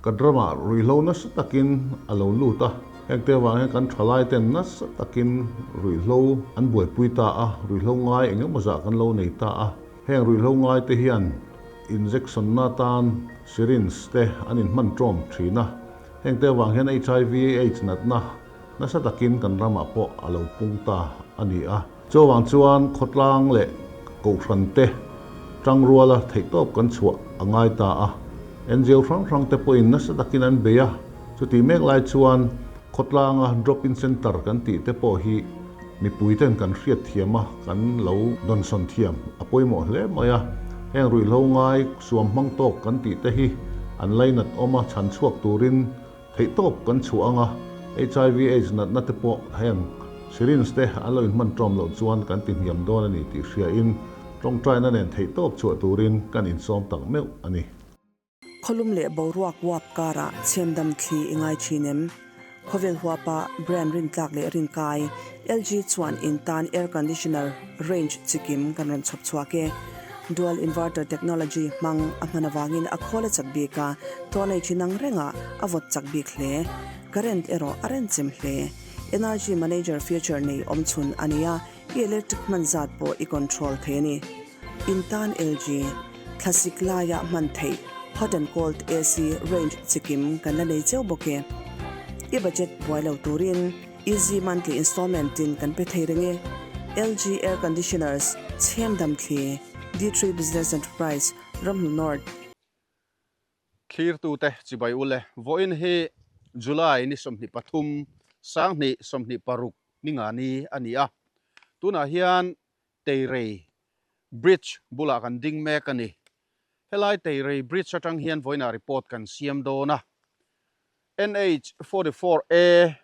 Kan ramah ruihhlo nasa takin a lo lut a, hengte avang hian kan thalaiten nasa takin ruihhlo an buaipui ta a, ruihhlo ngai eng emaw zah kan lo nei ta a. Heng ruihhlo ngaite hian injection na atan syringe te an inhman ṭawm ṭhin a, hengte avang hian HIV AIDS natna nasa takin kan ramah pawh a lo pung ta a ni a. Chuvang chuan khawtlang leh kohhran te tangruala theihtawp kan chhuah a ngai ta a, NGO hrang hrang te pawhin nasa takin an bei a, chutih mek lai chuan khawtlanga drop-in centre kan tih te pawh hi mipui ten kan hriat thiam a, kan lo dawnsawn thiam a pawimawh hle mai a, heng ruihhlo ngai suam hmang tawk kan tih te hi an lainat awm a, chhan chhuak turin Theihtawp kan chhuah anga hiv aids natna te pawh heng syringe te an lo inhman ṭawm loh chuan kan ti hniam dawn a ni tih hriain ṭawngṭaina nen theihtawp chhuah turin kan insawm tak meuh a ni. Khawlum leh boruak uap karah chhemdam thli i ngai thin em? Khawvel huapa brand rintlak leh rinkai LG chuan in tan air conditioner range chikim kan rawn chhawp chhuak e. Dual inverter technology hmang a hman avangin a khawl a chak bik a, tawlei chi nang rengah a vawt chak bik hle. Current erawh a renchem hle. Energy manager feature nei awm chhun a ni a, i electric hman zat pawh i control thei a ni. In tan LG, thlasik laia hman theih hot and cold AC range chikim kan la nei cheu bawk e. I budget buai lo turin Easy monthly installment tin kan pe thei reng e. LG Air Conditioners, Chhem Dam Thli, D3 Business Enterprise, Ramhnu North. Thlirtute chibai u le. Vawiin hi July ni 23, 2026 ni nga ni a ni a. Tunah hian Teirei Bridge bulah kan ding mek a ni. Helai Teirei Bridge atang hian vawiinah report kan siam dawn a. NH 44 A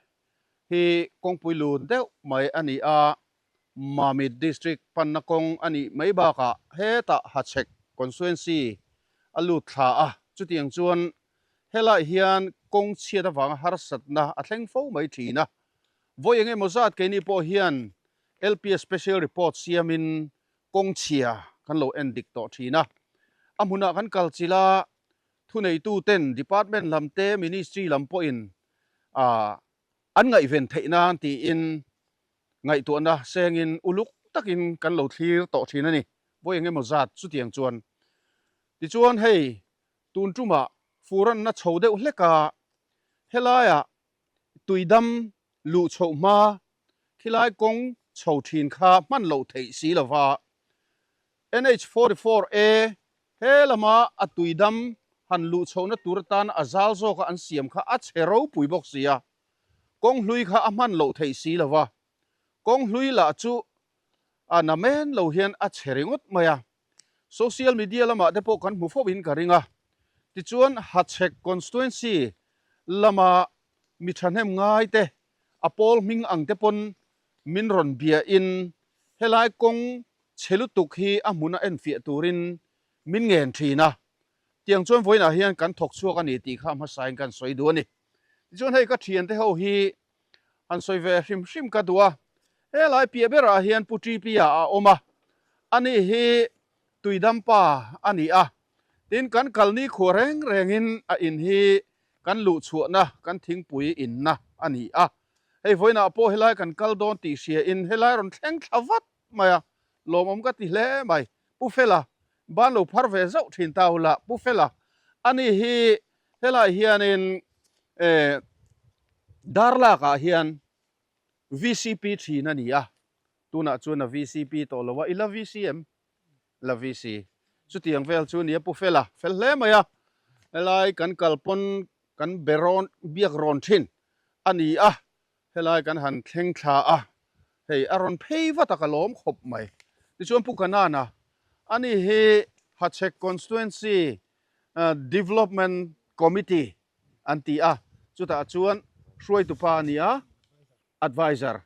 hi kawngpui lun deuh mai a ni a, Mamit District panna kawng a nih mai bakah hetah Hachhek Constituency a lut thla a, chutiang chuan helai hian kawng chhiat avanga harsatna a thleng fo mai thin a. Vawi eng emaw zat keini pawh hian LPS Special Report siamin kawng chhia kan lo en dik tawh thin a, a hmunah kan kal chilh a, Thuneituten Department lam te Ministry lam pawhin an ngaihven theih nan tiin ngaihtuahna sengin uluk takin kan lo thlir tawh thin a ni. Vawi eng emaw zat chutiang chuan. Tichuan hei tun tumah furanna chho deuh hlek a, helaiah tuidam luh chhoh hma khilai kawng chho thin kha hman loh theih si lova NH 44 A he lama a tuidam han luh chhohna tur atan a zal zawka an siam kha a chhe ropui bawk si a, kawng hlui kha a hman loh theih si lo va, kawng hlui lah chu a na men lo hian a chhe ringawt mai a, social media lamah te pawh kan hmu fo in ka ring a, tichuan Hachhek constituency lama mi thahnem ngai te a pawl hming ang te pawn min rawn bia in helai kawng chhe lutuk hi a hmun a enfiah turin min ngen thin a, tiang chuan vawiinah hian kan thawk chhuak a ni tih kha hmasain kan sawi duh a ni. Tichuan hei ka thiante ho hi han sawi ve hrim hrim ka duh a, helai piah berah hian Pu TP-a a awm a, ani hi Tuidampa a ni a, tin kan kal nikhua reng rengin a in hi kan luhchhuahna kan thingpui inna a ni a, hei vawiinah pawh helai kan kal dawn tih hriain helai rawn thleng thla vat mai a, lawmawm ka ti hle mai. Pu Fela, ban lo phar ve zauh thin ta ula, Pu Fela, ani hi helai hianin eh Darlakah hian vcp thin a ni a, tunah chuan a vcp tawh lo a, i la VC em? La VC. Chutiang vel chu a ni a Pu Fela, fel hle mai a, helai kan kal pawn kan be rawn, biak rawn thin a ni a, Helai kan han thleng thla a, hei a rawn phei vat a ka lawm khawp mai. Tichuan Pu Kanana, ani hi Hachhek Constituency Development Committee an ti a, chutah chuan hruaitu pa a ni a, advisor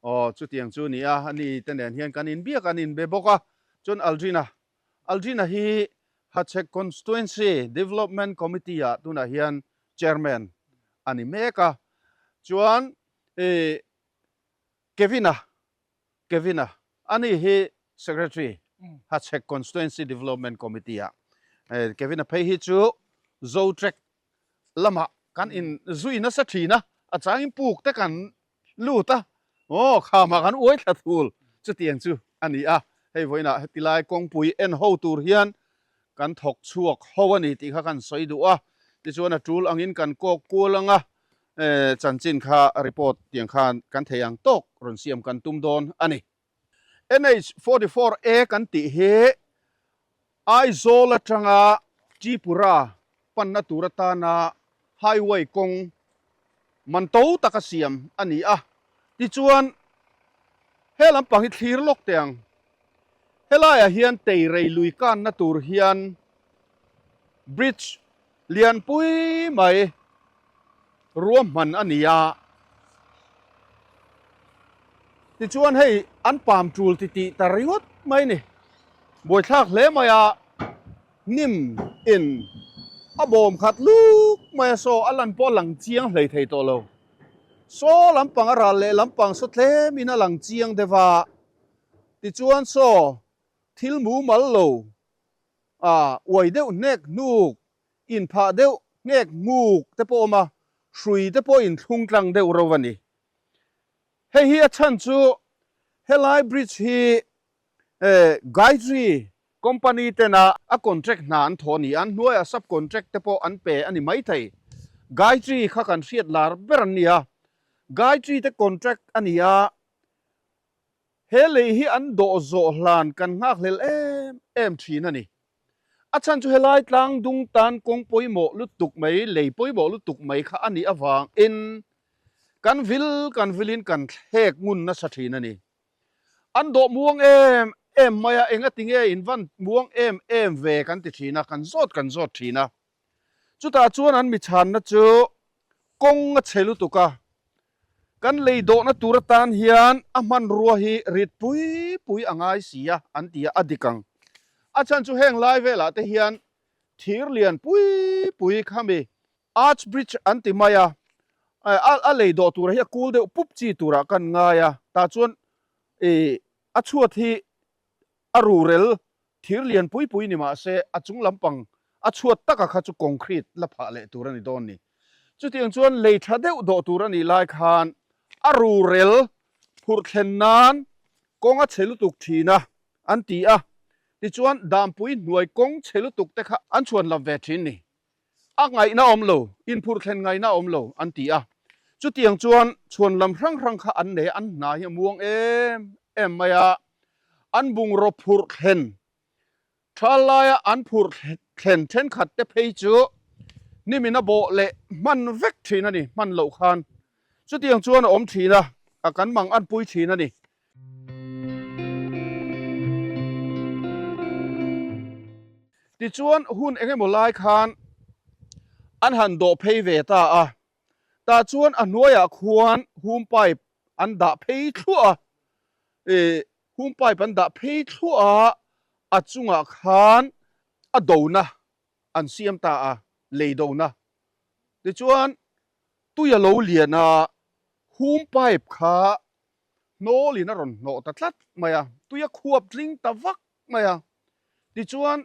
aw chutiang chu a ni a, ani te nen hian kan inbiak an inbe bawk a, chuan Aldrina, Aldrina hi Hachhek Constituency Development Committee ah tunah hian Chairman a ni mek a, chuan ih Kevin-a, Kevin-a, ani hi Secretary Hachhek Constituency Development Committee ah, Kevin-a phei hi chu Zotrek lamah kan in zui nasa thin a, a changin puk te kan lut a, aw khamah kan uai thla thul chutiang chu a ni a, hei vawiinah heti lai kawngpui en ho tur hian kan thawk chhuak ho a ni tih kha kan sawi duh a, tichuan a tul angin kan kawk kual ang a, chanchin kha report tiang khan kan thei ang tawk rawn siam kan tum dawn a ni. NH 44 A kan tih hi Aizawl atanga Tripura panna tur atana highway kawng man to taka siam a ni a. Tichuan, he lampang hi thlir lawk teh ang. Helaiah hian Teirei lui kanna tur hian bridge Lianpui mai ruahman a ni a, tichuan hei an pam tul ti tih ta ringawt mai ni. Buaithlak hle mai a, hnim in a bawm khat luk mai a, saw a lan pawh a lang chiang hlei thei tawh lo. Saw lampang a ral leh lampang saw tlem in a lang chiang deuh a, tichuan saw thil mumal lo A uai deuh hnek hnuk, inphah deuh hnek hmuk te pawh awm a, hrui te pawh inthlung tlang deuh ro a ni. Hei hi a chhan chu helai bridge hi Gayatri company tena a contract hna an thawh a ni a, an hnuaiah sub contract te pawh an pe a ni maithei. Gayatri kha kan hriat lar ber an ni a, Gayatri te contract a ni a, He lei hi an dawh zawh hlan kan nghakhlel em em thin a ni. A chhan chu helai tlang dung tan kawng pawimawh lutuk mai, lei pawimawh lutuk mai kha a nih avangin kan vil kan vilin kan thlek ngun nasa thin a ni. An dawh muang em em mai a, enga tinge in van muang em em ve kan ti thin a, kan zawt kan zawt thin a. Chutah chuan an mi chhanna chu kawng a chhe lutuk a, Kan lei dawhna tur atan hian a hmanrua hi rit pui pui a ngai si a, an ti a, a dik ang. A chhan chu heng lai velah te hian thir lian pui pui khami arch bridge an ti mai a, a lei dawh tura hi a kul deuh pup chi turah kan ngai a, tah chuan ih a chhuat hi a rurel Thir lian pui pui ni mah se a chung lampang a chhuat taka kha chu concrete la phah leh tur a ni dawn ni. Chutiang chuan lei tha deuh dawh tur a nih lai khan a rurel phurh thlen nan kawng a chhe lutuk thin a an ti a, tichuan Dampui hnuai kawng chhe lutuk te kha an chhuan lam ve thin ni. A ngaihna awm lo, inphurh thlen ngaihna awm lo an ti a. Chutiang chuan chhuan lam hrang hrang kha an nei a, an hna hi a muang em em mai a. An bungraw phurh thlen tha laia an phurh thlen thenkhat te phei chu nimin a bawh leh hman vek thin a ni, hman loh khan. Chutiang chuan a awm thin a, a kan mang an pui thin a ni. Tichuan hun eng emaw lai khan an han dawh phei ve ta a, tah chuan a hnuaiah khuan hum pipe an dah phei thluah a, ih hum pipe an dah phei thluah a, a chungah khan a dona an siam ta a, lei dona. Tichuan tui a lo lian a, hum pipe kha hnawlin a rawn hnawh ta tlat mai a, tui a khuap tling ta vak mai a. Tichuan,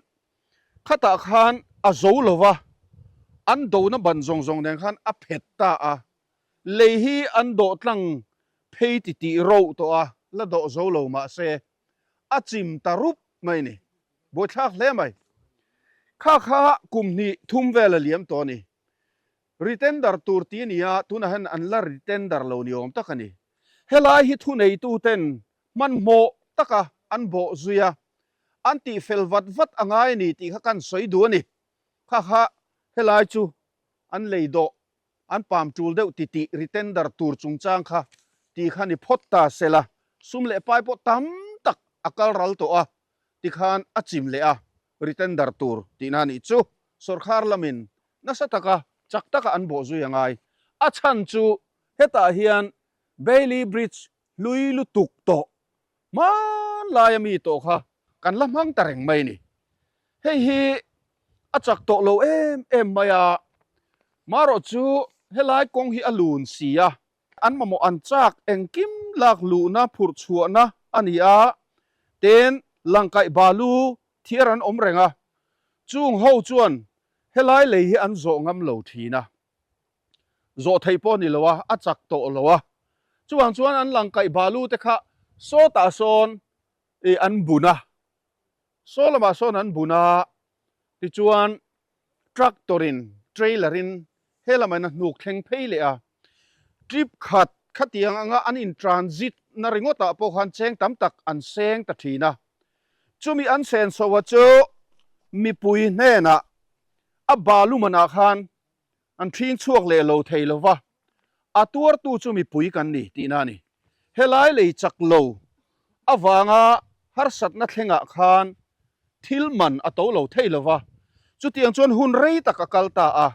khatah khan a zo lo va, an dona ban zawng zawng nen khan a phet ta a, lei hi an dawh tlang phei ti tih roh tawh a, la dawh zo lo mah se, a chim ta rup mai a ni. Buaithlak hle mai. Kha kha kum hnih thum vel a liam tawh a ni. Retender tur ti a ni a, tunah hian an la retender lo ni awm tak a ni. Helai hi thuneituten hmanhmawh taka an bawh zui a, an tihfel vat vat a ngai a ni tih kha kan sawi duh a ni. Kha kha helai chu an lei dawh, an pam tul deuh ti tih retender tur chungchang kha ti kha ni phawt ta se la, sum leh pai pawh tam tak a kal ral tawh a, tikhan a chim leh a, retender tur tihna a nih chu sawrkhar lamin nasa taka chak taka an bawh zui a ngai. A chhan chu hetah hian Bailey Bridge hlui lutuk tawh hmanlai a mi tawh kha kan la hmang ta reng mai a ni. Hei hi a chak tawh lo em em mai a, marawh chu helai kawng hi a lun si a, an mamawh an chak engkim lak luhna phurh chhuahna a ni a, ten langkaih balu thiar an awm reng a, chung ho chuan helai lei hi an zawh ngam lo thin a. Zawh theih pawh a ni lo a, a chak tawh lo a. Chuvang chuan an langkaih balu te kha sawtah sawn ih an bun a, saw lamah sawn an bun a, tichuan tractor in trailer in he lamah in a hnuk thleng phei leh a. Trip khat khatiang anga an in transit na ringawt ah pawh khan cheng tam tak an seng ta thin a. Chumi an senso a chu mipui hnenah a balu manah khan an ṭhing chhuak leh lo thei lo va, a tuartu chu mipui kan ni tihna a ni. Helai lei chak lo avanga harsatna thlengah khan thil man a to lo thei lo va, chutiang chuan hun rei tak a kal ta a.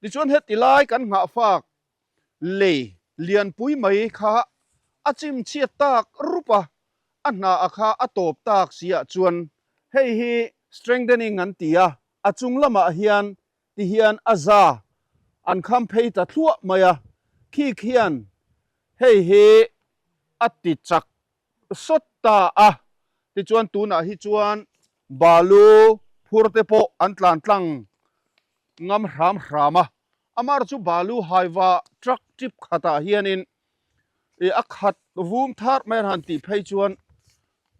Tichuan heti lai kan nghahfak lei lianpui mai kha a chim chhiat tak rup a, a hna a kha a tawp tak si ah chuan hei hi strengthening an ti a, a chung lamah hian Ti hian a za an kham phei ta thluah mai a, khi khian hei hi a ti chak sawt ta a, tichuan tunah hi chuan balu phur te pawh an tlan tlang ngam hram hram a, amar chu balu haiva truck trip khatah hianin ih a khat vum thar mai an han tih phei chuan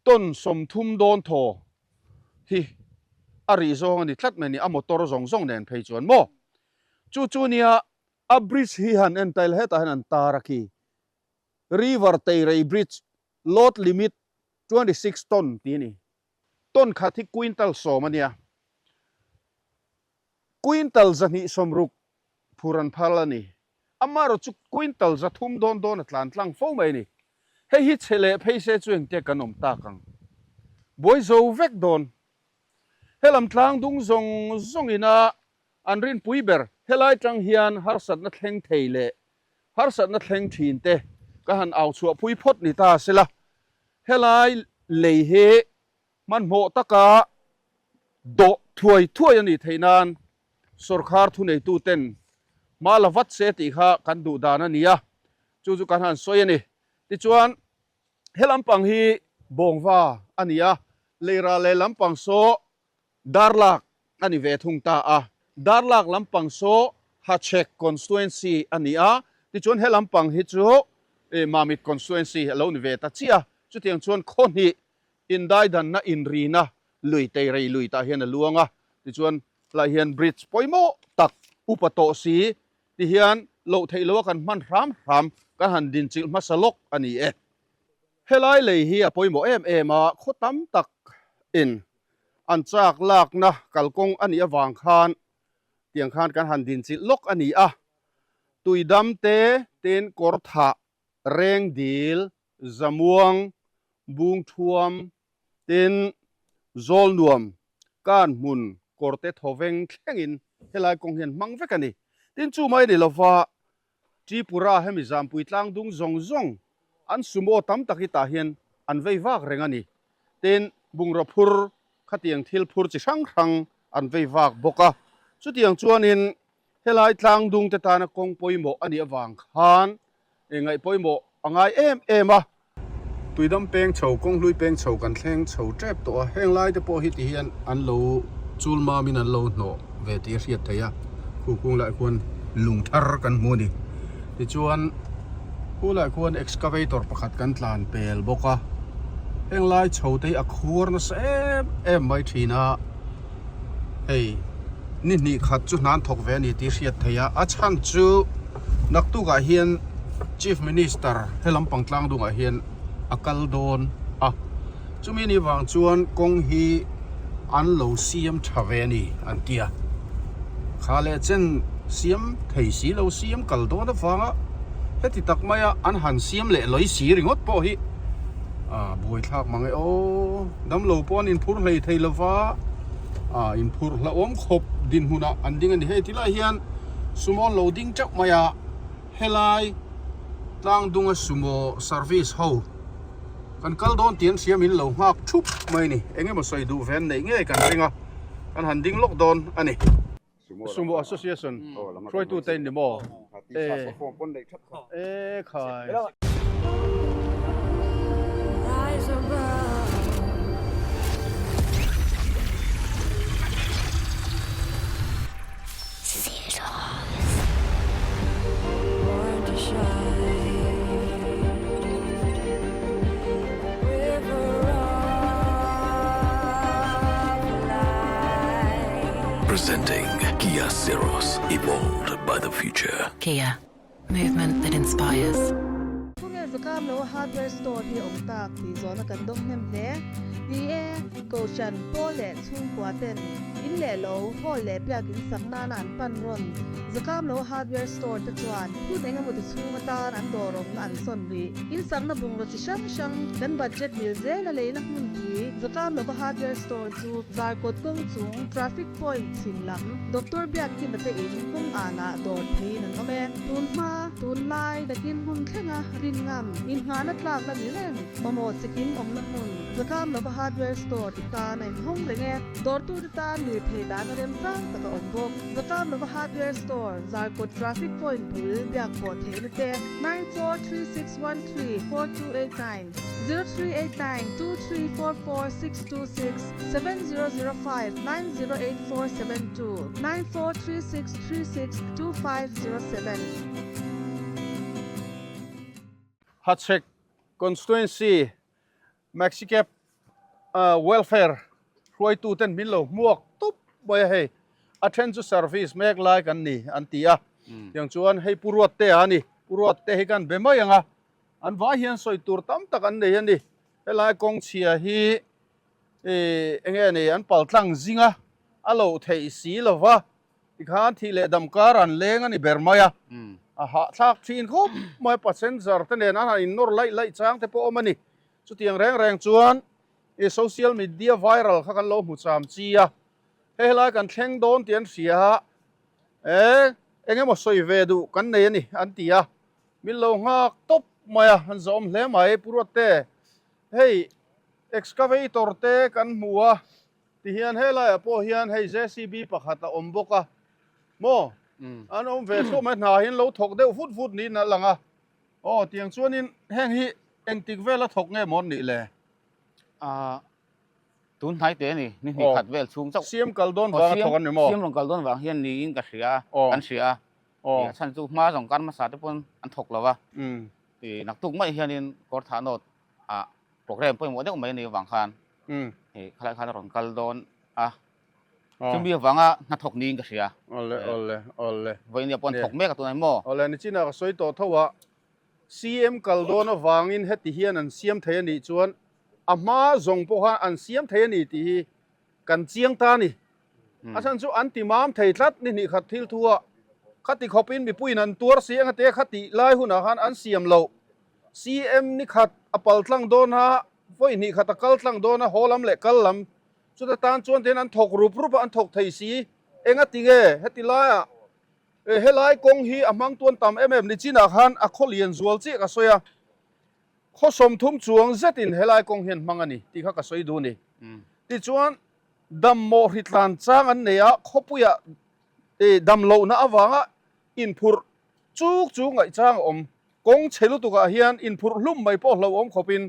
Ton 30 dawn thaw hi a rih zawng a ni tlat mai ni, a motor zawng zawng nen phei chuan maw? Chu chu nia a bridge hi han en ta ila hetah hian an tar a khi River Teirei Bridge load limit 26 ton tih a ni. Ton khat hi quintal 10 a nia. Quintal 260 phur an phal a ni. Amaherawh chu quintal 300 dawn dawn a tlan tlang fo mai a ni. Hei hi chhe leh phei se chu engtia kan awm tak ang. Buai zo vek dawn. Helam tlang dung zawng zawng ina an rinpui ber helai tang hian harsatna thleng thei leh harsatna thleng thin te ka han au chhuahpui phawt ni ta sela helai lei hi Hmanhmawh taka dawh thuai thuai a nih theih nan sawrkhar thuneituten hma la vat se tih kha kan duh dan a ni a, chu chu kan han sawi a ni. Tichuan, he lampang hi Bawngva a ni a, Leira leh lampang saw Darlak a ni ve thung ta a. Darlak lampang saw Hachhek Constituency a ni a, tichuan he lampang hi chu Mamit Constituency a lo ni ve ta chiah a, chutiang chuan khaw hnih Indaidanna inrina lui Teirei lui tah hian a luang a, tichuan helaiah hian bridge pawimawh tak upa tawh si ti hian loh theih loha kan hman hram hram kan han dinchilh hmasa lawk a ni e. Helai lei hi a pawimawh em em a, khaw tam tak in an chak lakna kalkawng a nih avang khan tiang khan kan han dinchilh lawk a ni a, tuidam te tin kawr thah Rengdil, Zamuang, Bungthuam, tin Zawlnuam, Kanhmun, Kawrte Thawveng thlengin helai kawng hian hmang vek a ni. Tin chu mai ni lova Tripura hemi Zampui tlangdung zawng zawng an sumo tam tak hi tah hian an vei vak reng a ni. Tin bungraw phur khatiang thil phur chi hrang hrang an vei vak bawk a. Chutiang chuanin Helai tlangdung te tana kawng pawimawh a nih avang khan ngaih pawimawh a ngai em em a. Tuidam peng chho, kawnghlui peng chho kan thleng chho tep tawh a, heng lai te pawh hi ti hian an lo chul mam in an lo hnawh ve tih a hriat theih a, khu kung lai khuan lung thar kan hmu a ni. Tichuan khu lai khuan excavator pakhat kan tlan pel bawk a, heng lai chho te hi a khuar nasa em em mai thin a, hei. Ni hnih khat chu hnan thawk ve a ni tih hriat theih a, a chhan chu naktukah hian Chief Minister he lampang tlang dungah hian a kal dawn a, chumi ni vang chuan kawng hi an lo siam tha ve a ni an ti a, kha leh chen siam thei si lo siam kal dawn avanga heti tak maia an han siam leh lawi si ringawt pawh hi a buaithlak mang e aw, damlo pawh an inphur hlei thei lova. Ah inphurh hlauhawm khawp dinhmunah an ding a ni. Hei tilai hian sumo an lo ding teuh mai a, helai tlangdunga sumo service ho kan kal dawn tih an hria min lo nghak thup mai a ni. Eng emaw sawi duh ve an neih ngei kan ring a, kan han ding lawk dawn a ni. Sumo Association hruaitute in ni maw? E khai. Presenting Kia Syros, evolved by the future. Kia, movement that inspires. Khawvel zakam lo hardware store hi awm tak tih zawhna kan dawng hnem hle. Ni e, Kohhran, Pawl leh chhungkua ten in leh lo, hall leh biak in sak nana an pan rawn. Zakam lo hardware store te chuan hun eng emaw ti chhung atan an dawr awmna an sawn rih. In sakna bungraw chi hrang hrang kan budget mil zela leina hmunpui Zakam lova hardware store chu Zarkawt kawng chung traffic point chhim lam Doctor Biakkima te in kawng anah dawr theiin an awm e. Tun hma, tunlai nakin hun thlenga rin ngam inngahna tlak la ni reng mamawh chikim awmna hmun Zakam lova hardware store i tan a inhawng reng e. Dawrtute tan lirthei dahna remchang tak a awm bawk. Zakam lova hardware store Zarkawt traffic point bul biak pawh theihna te 9436134289, 03892344 626, 7005 908472, 943636 2507. Hachhek Constituency Maxicab Welfare hruaitu ten min lo hmuak tup mai a hei a then chu service mek lai kan ni an ti a tiang chuan hei Pu Ruatte a ni Pu Ruatte hi kan be mai ang a an vai hian sawi tur tam tak an nei a ni helai kawng chhia hi ih eng nge ni an pal tlang zing a a loh theih si lo va tikhan thih leh dam kar an leng a ni ber mai a a hahthlak thin khawp mai passenger te nen an han innawr laih laih chang te pawh awm a ni. Chutiang reng reng chuan i social media viral kha kan lo hmu cham chi a, hei helai kan thleng dawn tih an hria a, e eng emaw sawi ve duh kan nei a ni an ti a, min lo nghak tawp mai a, an zawm hle mai Pu Ruatte. Hei excavator te kan hmu a, tihian helaiah pawh hian hei JCB pakhat a awm bawk a, maw an awm ve thluah mai, hna hi an lo thawk deuh vut vut niin a lang a. Aw tiang chuanin heng hi engtik vela thawk nge maw an nih le? Ahh tun hnai te a ni, ni hnih khat vel chhung chauh. Siam kal dawn vang a thawk an ni maw? Siam rawn kal dawn vang hian niin ka hria a, kan hria a. A chhan chu hma zawng kar hmasa te pawn an thawk lo a. Naktuk mai hianin kawr thah nawt ah programme pawimawh deuh mai a nih avang khan khalai khan a rawn kal dawn a. Chumi avanga hnathawk niin ka hria. Awle, awle, awle. Vawiin pawh an thawk mek a tunah hi maw? Awle, nichinah ka sawi tawh tho a, CM kal dawn avangin heti hian an siam thei a nih chuan a hma zawng pawh khan an siam thei a ni tih hi kan chiang ta a ni. A chhan chu an ti mam thei tlat ni hnih khat thil thu a, khati khawpin mipuiin an tuar si eng ate khati lai hunah khan an siam loh. CM ni khat a pal tlang dawn a, vawi hnih khat a kal tlang dawn a, haw lam leh kal lam Chuta tan chuan ten an thawk rup rup a, an thawk thei si. Enga ti nge heti laiah eh helai kawng hi a hmang tuan tam em em nichinah khan a khaw lian zual chiah ka sawi a, khaw 30 chuang zetin helai kawng hian hmang a ni tih kha ka sawi duh a ni. Tichuan dammawh hritlan chang an nei a, khawpuiah eh damlohna avanga inphurh chuk chu ngaihchang a awm. Kawng chhe lutukah hian inphurh hlum mai pawh hlauhawm khawpin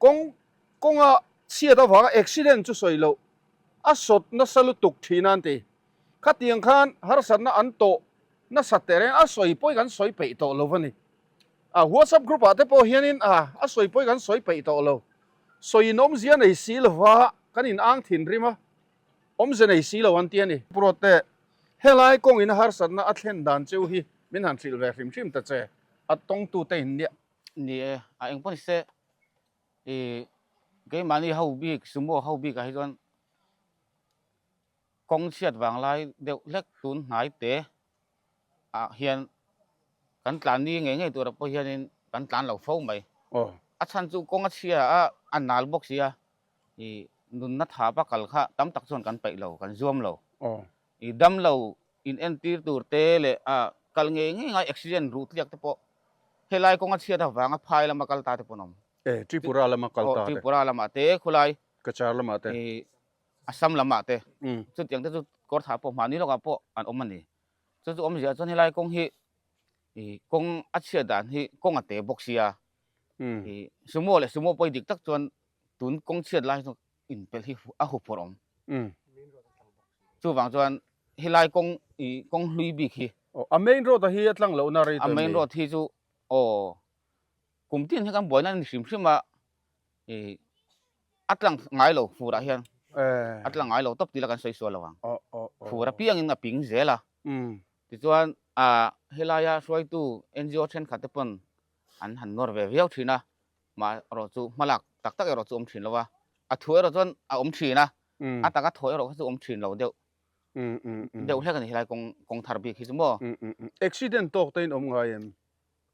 kawng Kawnga chhiat avanga accident chu sawi loh a sawt nasa lutuk thin a an ti. Khatiang khan harsatna an tawh nasat teh reng a sawi pawi kan sawi peih tawh lo a ni. A WhatsApp group ah te pawh hianin a a sawi pawi kan sawi peih tawh lo. Sawiin awmzia nei si lova kan in ang thinrim a, awmze nei si lo an ti a ni. Prote, helai kawngin harsatna a thlen dan cheu hi min han hrilh ve hrim hrim ta che, a tawngtute in nia. Ni e, a eng pawh ni se. I keimahni ho bik sumo ho bikah hi chuan kawng chhiat vang lai deuh hlek tun hnai te ah hian kan tlan ni ngei ngei turah pawh hianin kan tlan lo fo mai. A chhan chu kawng a chhia a, a nal bawk si a, i nunna thap a kal kha tam tak chuan kan peih lo, kan zuam lo. I damlo in entir tur te leh a kal ngei ngei ngai accident ruh tliak te pawh helai kawnga chhiat avanga phai lama kal ta te pawh an awm. E, Tripura lama kal ta te. Tripura lamah te khulai. Kachar lamah te. I Assam lamah te. Chutiang te chu Kawrthah pawh mahni lawkah pawh an awm a ni. Chu chu awmzia chuan helai kawng hi i kawng a chhiat dan hi kawng a te bawk sia. I sumo leh sumo pawh hi dik tak chuan tun kawng chhiat lai chu inpelh hi a hup phawrh awm. Chuvang chuan helai kawng i kawng hlui bik hi. Aw a main road a hi a tlang lohna rei tawh em ni? A main road hi chu aw kum tin hi kan buaina a ni hrim hrim a i a tlang ngai lo furah hian. A tla ngai lo tawp tih la kan sawi sual lo ang. Fur apiangin a ping zel a. Tichuan helaia hruaitu NGO thenkhat te pawn an han nawr ve viau thin a, mah erawh chu hmalak tak tak erawh chu awm thin lo a, a thu erawh chuan a awm thin a, a taka thaw erawh kha chu awm thin lo deuh deuh hlek a ni helai kawng kawng thar bik hi chu maw. Accident tawk te in awm ngai em?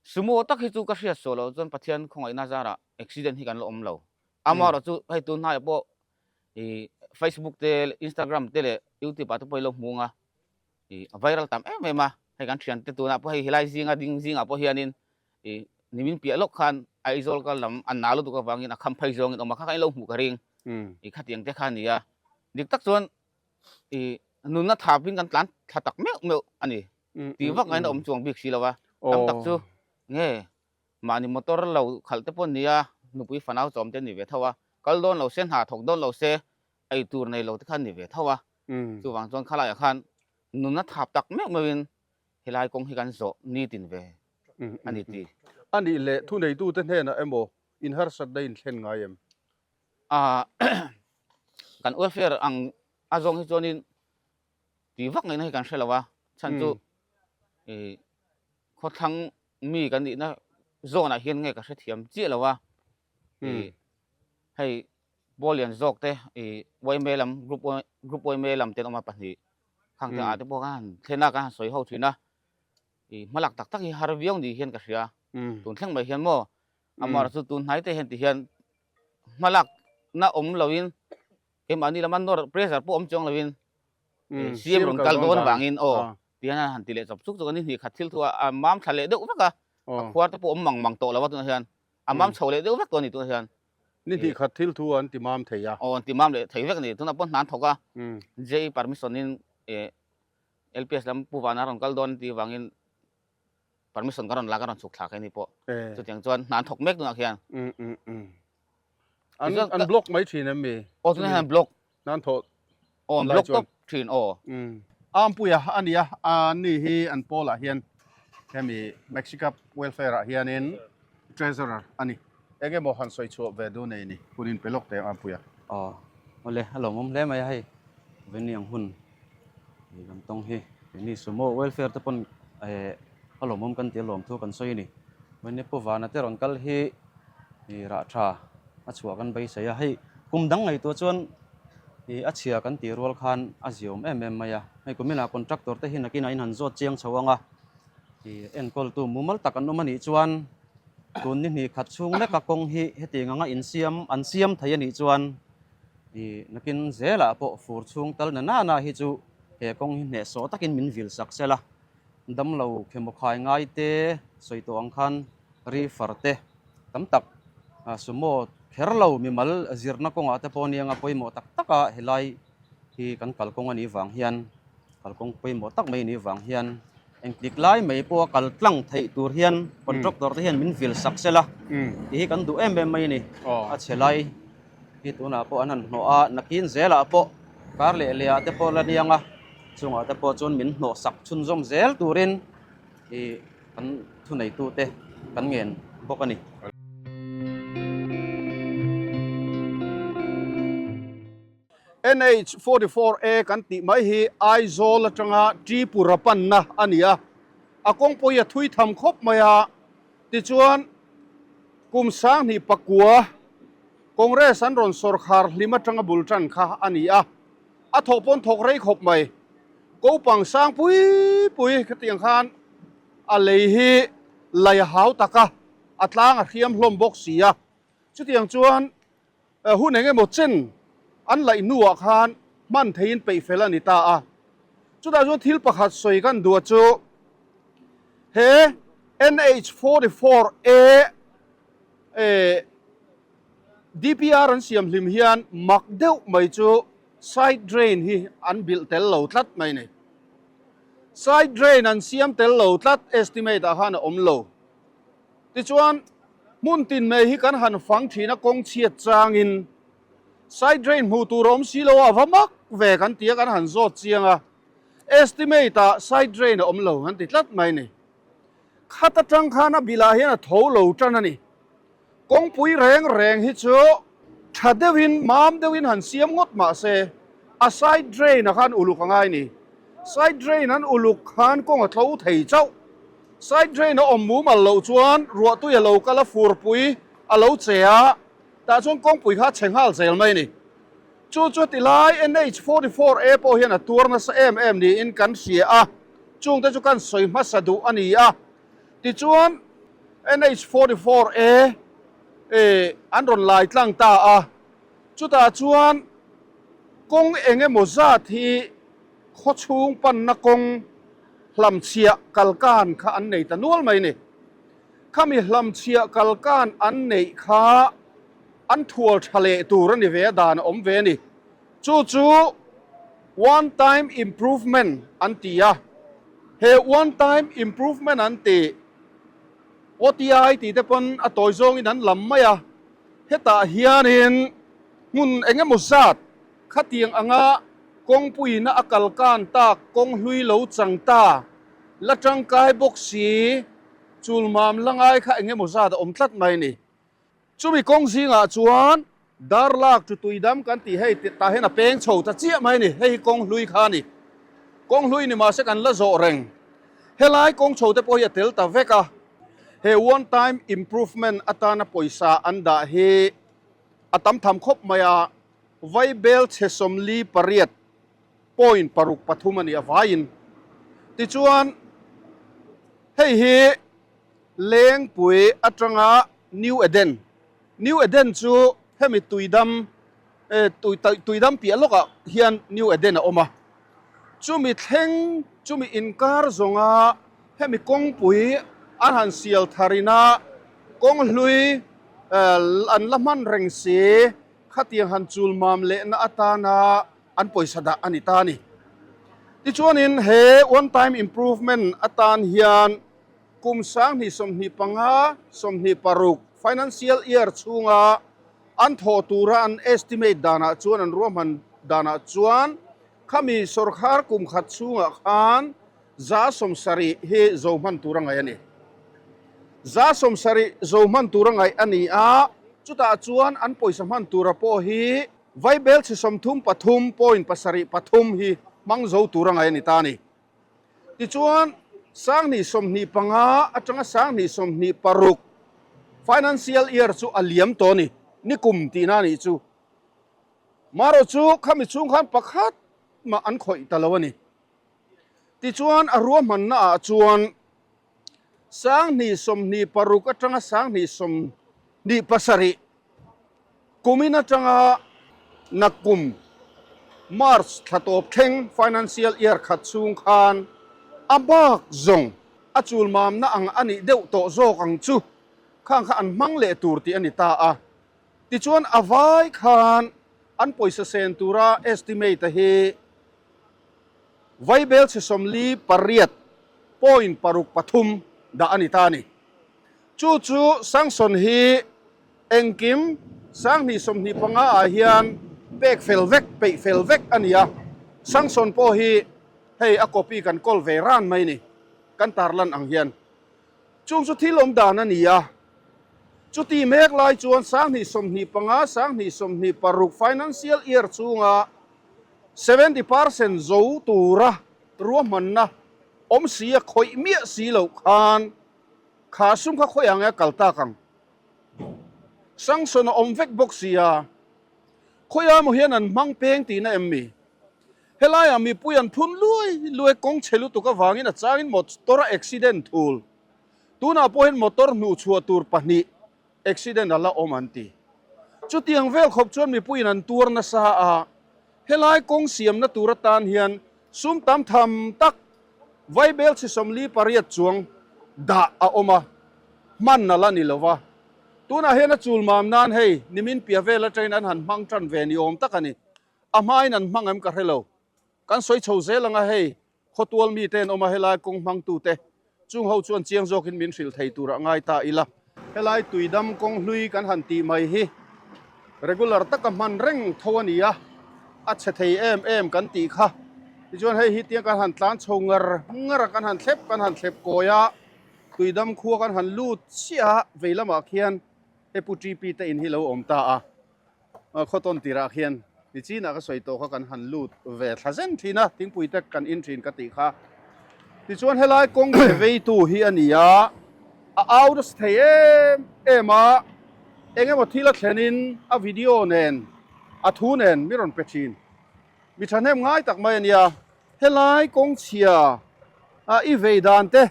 Sumo tak hi chu ka hriat suah loh chuan Pathian khawngaihna zarah accident hi kan la awm lo. Amaherawh chu hei tun hnaiah pawh ih Facebook te Instagram te leh YouTube ah te pawh i lo hmu ang a, ih a viral tam em em a, hei kan thiante tunah pawh hei helai zinga ding zingah pawh hianin ih nimin piah lawk khan Aizawl kal lam an na lutuk avangin a kham phei zawngin awm a kha kha in lo hmuh ka ring ih khatiang te kha a ni a, dik tak chuan ih nunna thapin kan tlan thla tak meuh meuh a ni tih vak ngaina awm chuang bik si lo a, tam tak chu nge mahni motor lo khalh te pawh an ni a, nupui fanau chawm te an ni ve tho a, kal dawn lo se hna thawk dawn lo se ei tur nei lo te kha an ni ve tho a, chuvang chuan khalaiah khan nunna thap tak meuh meuhin helai kawng hi kan zawh nitin ve a ni tih. A nih leh thuneitute hnenah emaw inharsatna inthlen ngai em? Aaa kan welfare ang a zawng hi chuanin tih vak ngaihna hi kan hre lo a, chhan chu ih khawthlang mi kan nihna zawnah hian nge ka hrethiam chiah lo a, ih hei pawl lian zawk te ih yma lam group group yma lam te an awm a pahnih khang te ah te pawh khan han thlen a kan han sawi ho thin a, ih hmalak tak tak hi har viau ni hian ka hria tun thleng mai hian maw amaherawhchu chu tun hnai te hian ti hian hmalak na awm lo in keimahni lama nawr pressure pawh awm chuang lo in CM rawn kal dawn avangin aw ti hian a han ti leh chawp chuk chuk a ni hnih khat thil thu a mam thla leh deuh vek a a khuar te pawh awm mang mang tawh lo a tunah hian a mam chho leh deuh vek tawh a ni tunah hian. Ni hnih khat thil thu an ti mam thei a. Aw an ti mam leh thei vek a ni tunah pawh hna an thawk a JE permission in LPS lam Pu Vana rawn kal dawn tih avangin permission ka rawn la ka rawn chhuk thlak hei ni pawh chutiang chuan hna an thawk mek tunah khian. An an block mai thin em mi? Aw tunah hian block. Hna an thawh Aw an block tawp thin aw. Ampuia a nia ani hi an pawlah hian hemi Mexica welfare ah hianin treasurer a ni. Eng emaw han sawi chhuah ve duh nei ni hun in pe lawk teh ang Ampuia. Aw awle a lawmawm hle mai a hei veni ang hun ih kan tawng hi keini sumo welfare te pawn eh a lawmawm kan ti a lawm thu kan sawi a ni. Veni Pu Vana te rawn kal hi ih rah tha a chhuah kan beisei a hei kum dang ngaihtuah chuan ih a chhia kan tih rual khan a ziawm em em mai a hei kuminah contractor te hi nakinah in han zawt chiang chho ang a ih enkawltu mumal tak an awm a nih chuan tun ni hnih khat chhung leka kawng hi hetiang anga insiam an siam thei a nih chuan ih nakin zelah pawh fur chhung tal na nana hi chu he kawng hi hnehsawh takin min vil sak sela damlo khemaw khai ngai te sawi tawh ang khan ri far te tam tak sumo kher lo mimal zirna kawngah te pawh nia anga pawimawh tak tak a helai hi kan kalkawng a nih vang hian kalkawng pawimawh tak mai a nih vang hian engtik lai mai pawha kal tlang theih tur hian contractor te hian min vil sak sela tih hi kan duh em em mai a ni a chhe lai hi tunah pawh an han hnawh a nakin zelah pawh kar leh leh ah te pawh la niang a chungah te pawh chuan min hnawh sak chhunzawm zel turin ih kan thuneitute kan ngen bawk a ni. NH 44 A kan tih mai hi Aizawl atanga Tripura panna a ni a, a kawngpui a thui tham khawp mai a, tichuan kum 20 pakua Congress an rawn sawrkhar hlim atanga bul tan kha a ni a, a thawh pawn thawk rei khawp mai. Kopang sang pui pui khatiang khan a lei hi lei a hau tak a, a tlang a hriam hlawm bawk si a, chutiang chuan Hun eng emaw chen an laih hnuah khan hman theiin peih fel a ni ta a. Chutah chuan thil pakhat sawi kan duh chu he NH 44 A DPR an siam hlim hian mak deuh mai chu side drain hi an bilh tel lo tlat mai ni. Side drain an siam tel lo tlat estimate ah khan a awm lo. Tichuan, hmun tin mai hi kan han fang thin a, kawng chhiat changin side drain hmuh tur a awm si lo a, a va mak ve kan ti a, kan han zawt chiang a, estimate ah side drain a awm lo an ti tlat mai ni. Khat atang khan a bilah hian a tho lo tan a ni. Kawngpui reng reng hi chu Tha deuhin, mam deuhin han siam ngawt mah se, a side drain ah khan uluk a ngai ni. Side drain an uluk khan kawng a tlo thei chauh. Side drain a awm mumal loh chuan ruahtui a lo kal a, furpui a lo che a, tah chuan kawngpui kha a chhe nghal zel mai a ni. Chu chu tilai NH 44 A pawh hian a tuar nasa em em niin kan hria a, chungte chu kan sawi hmasa duh a ni a. Tichuan NH 44 A eh an rawn lai tlang ta a, chutah chuan kawng eng emaw zat hi khawchhung panna kawng hlamchhiah kalkan kha an nei ta nual mai a ni. Khami hlamchhiah kalkan an neih kha an thual tha leh tur a ni ve a, dan a awm ve a ni. Chu chu one time improvement an ti a, he one time improvement an tih OTI tih te pawn a tawi zawngin an lam mai a, hetah hianin hmun eng emaw zat khatiang anga kawngpuiina a kal kan tak kawng hlui lo chang ta la tangkai bawk si chulmam la ngai kha eng emaw zat a awm tlat mai a ni. Chumi kawng zingah chuan Darlak chu tuidam kan tih hei tah hian a peng chho ta chiah mai a ni. Hei hi kawng hlui kha a ni. Kawng hlui ni mahse kan la zawh reng. Helai kawng chho te pawh hi a tel ta vek a. He one time improvement atana pawisa an dah hi a tam tham khawp mai a, Vaibel chhe 48 point 6 3 a ni a vaiin. Tichuan hei hi Lengpui atanga New Eden, New Eden chu hemi tuidam eh tui tuidam piah lawkah hian New Eden a awm a, chumi thleng chumi inkar zawnga hemi kawngpui an han sial tharina kawng hlui eh an la hman reng si khatiang han chul mam lehna atana an pawisa dah a ni ta a ni. Tichuanin he one time improvement atan hian Kum 2025, 26 financial year chhunga an thawh tura an estimate danah chuan an ruahman danah chuan khami sawrkhar kum khat chhungah khan 70% hi zo hman tura ngaih a ni. 70% zo hman tura ngaih a ni a, chutah chuan an pawisa hman tura pawh hi vaibel chhe 33.73 hi hmang zo tura ngaih a ni ta a ni. Tichuan, 2025 atanga 2026 financial year chu a liam tawh a ni, ni kum tihna a nih chu. Marawh chu khami chhung khan pakhat mah an khawih ta lo a ni. Tichuan, a ruahmanna ah chuan 2026 atanga 2027 Kumin atanga nakkum March thla tawp thleng financial year khat chhung khan a bak zawng a chulmamna ang a nih deuh tawh zawk ang chu khang kha an hmang leh tur tih a ni ta a. Tichuan a vai khan an pawisa sen tura estimate a hi vaibel chhe 48 point 6 3 dah a ni ta a ni. Chu chu sanction hi engkim 2025 ah hian pek fel vek, peih fel vek a ni a. Sanction pawh hi hei a copy kan kawl ve ran mai ni, kan tarlan ang hian. Chung chu thil awm dan a ni a. Chuti mek lai chuan 2025, 2026 financial year chhunga 70% zo tura ruahmanna awm si a khawih miah si loh khan Kha sum kha khawi ang e a kal tak ang. Sanction a awm vek bawk sia. Khawiah maw hian an hmang peng tihna em mi? Helaiah mipui an phun luai luai kawng chhe lutuk avangin a changin motor a accident thul. Tunah pawh hian motor hnuhchhuah tur pahnih accident a la awm an ti. Chutiang vel khawp chuan mipuiin an tuar nasa a, helai kawng siamna tur atan hian sum tam tham tak Vaibel chhe 48 chuang dah a awm a, hman a la ni lo va. Tunah hian a chul mam nan hei nimin piah vel atangin an han hmang tan ve ni awm tak a ni. A hmain an hmang em ka hre lo. Kan sawi chho zel anga hei khawtual mite an awm a, helai kawng hmangtute chung ho chuan chiang zawkin min hrilh thei turah ngai ta ila. Helai tuidam kawng hlui kan han tih mai hi regular taka hman reng tho a ni a, a chhe thei em em kan tih kha. Tichuan hei hi tiang kan han tlan chho ngar ngar a, kan han thlep kan han thlep kawi a, tuidam khua kan han lut chiah a, vei lamah khian hei Pu TP te in hi lo awm ta a. Khawtawn tirah khian nichinah ka sawi tawh kha kan han lut ve thla zen thin a, thingpui te kan in thin ka tih kha. Tichuan helai kawng chhe veitu hi a ni a, a au nasa thei em em a, eng emaw thil a thlenin a video nen a thu nen mi rawn pe thin. Mi thahnem ngai tak mai a nia, helai kawng chhia a i vei dan te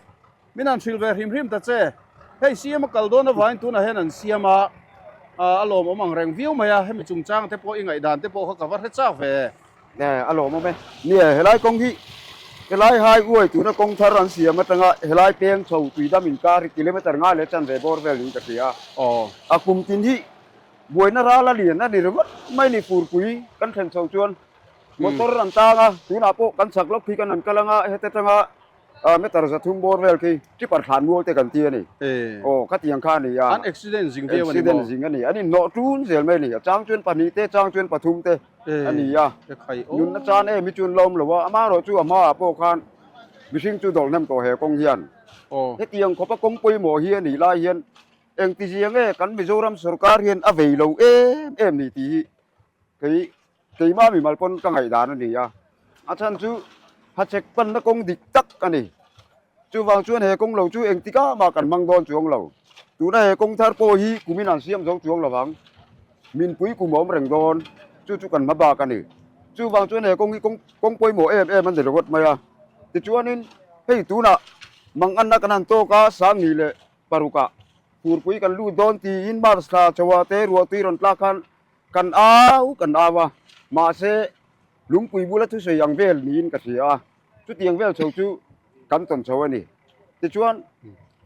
Min han hrilh ve hrim hrim ta che. Hei CM a kal dawn avangin tunah hian an siam a, a lawmawm ang reng viau mai a, hemi chungchang te pawh i ngaihdan te pawh kha ka va hre chak ve. Nge, a lawmawm e. Nia, helai kawng hi helai highway tuna kawng thar an siam atanga helai peng chho tuidam inkar hi kilometer nga leh chanve bawr vel niin ka hria a. Aw. A kum tin hi buaina ral a lian a ni ringawt mai ni furpui kan thlen chho chuan motor an tang a, tunah pawh kan chak lawk khi kan han kal anga heta tanga Meter 300 bawr vel khi tipper thlan mual te kan ti a ni. Aw khatiang kha a ni a. An accident zing viau a ni maw? Accident zing a ni. An inhnawh ṭun zel mai a ni. A chang chuan pahnih te, chang chuan pathum te a ni a. Nunna chan em hi chu an la awm lo a. Amaherawh chu a hmaah pawh khan mihring chu dawlh hnem tawh he kawng hian. Hetiang khawpa kawng pawimawh hi a nih lai hian engtizia nge kan Mizoram sorkar hian a vei lo em em ni tih hi kei Keimah mimal pawn ka ngaihdan a ni a, a chhan chu hachhek panna kawng dik tak a ni. Chuvang chuan he kawng lo chu engtikah mah kan hmang dawn chuang lo. Tuna he kawng thar pawh hi kumin an siam zo chuang lovang. Minpui kum a awm reng dawn, chu chu kan hma bak a ni. Chuvang chuan he kawng hi kawng kawng pawimawh em em a ni ringawt mai a. Tichuanin hei tunah manganna kan han tawk a, Sangni leh Parukah furpui kan lut dawn tiin March thla chauha te ruahtui rawn tlak khan Kan au kan au a, mahse lungpui bula thusawi ang vel niin ka hria a, chutiang vel chho chu kan tawn chho a ni. Tichuan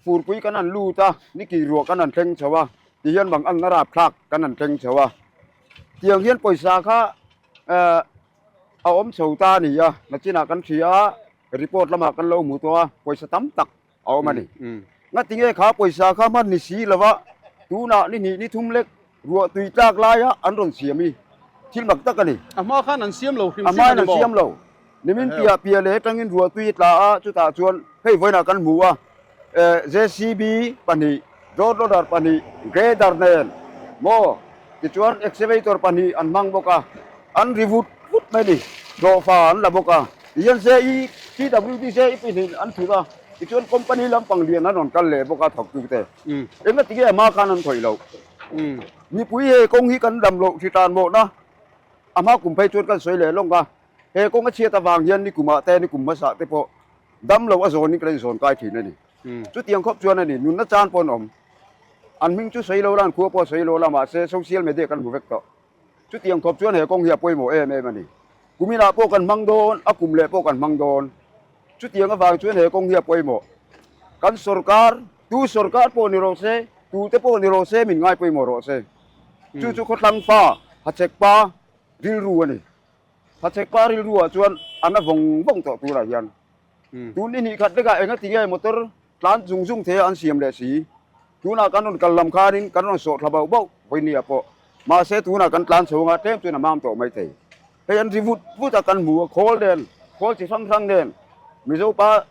furpui kan han lut a, niki ruah kan han thleng chho a, tihian bang anna rapthlak kan han thleng chho a. Tiang hian pawisa kha eh a awm chho ta a ni a, nachinah kan hria a, report lamah kan lo hmu tawh a, pawisa tam tak a awm a ni. Ngatinge kha pawisa kha hman ni si lova tunah ni hnih ni thum lek ruah tui tlak laia an rawn siam hi thil mak tak a ni. A hma khan an siam lo hrim hrim a ni maw? A hmain an siam lo. Nimin piah piah leh atangin ruah tui a tla a, chutah chuan hei vawiinah kan hmu a, JCB pahnih, road loader pahnih, grader nen maw tichuan excavator pahnih an hmang bawk a, an ri vut vut mai a ni. Hlawhfa an la bawk a, tihian JE, PWD JE pahnih an thut a. Tichuan company lampang lian an rawn kal leh bawk a thawktute. Engati nge a hma khan an khawih loh? Mipui he kawng hi kan dam loh hri tan mawhna a hma kum phei chuan kan sawi leh lawng a, he kawng a chhiat avang hian ni kumah te ni kum hmasa te pawh dam loh a zawnin kan inzawn kai thin a ni. Chutiang khawp chuan a ni, nunna chan pawh an awm. An hming chu sawi lo la, an khua pawh sawi lo la, mahse social media kan hmu vek tawh. Chutiang khawp chuan he kawng hi a pawimawh em em a ni. Kuminah pawh kan hmang dawn, a kum leh pawh kan hmang dawn. Chutiang avang chuan he kawng hi a pawimawh. Kan sorkar, tu sorkar pawh ni rawh se, tute pawh ni rawh se min ngai pawimawh rawh se. Chu chu khawthlang pa, hachhek pa rilru a ni. Hachhek pa rilruah chuan a na vawng vawng tawh turah hian. Tun i hnih khat lekah engati nge motor Tlan zung zung thei a an siam leh si. Tunah kan rawn kal lam khanin kan rawn sawh thla bauh bauh vawinia pawh. Mahse tunah kan tlan chho anga tlem chuan a mam tawh mai thei. Hei an ri vut vut a kan hmu a, khawl nen, khawl chi hrang hrang nen, Mizo pa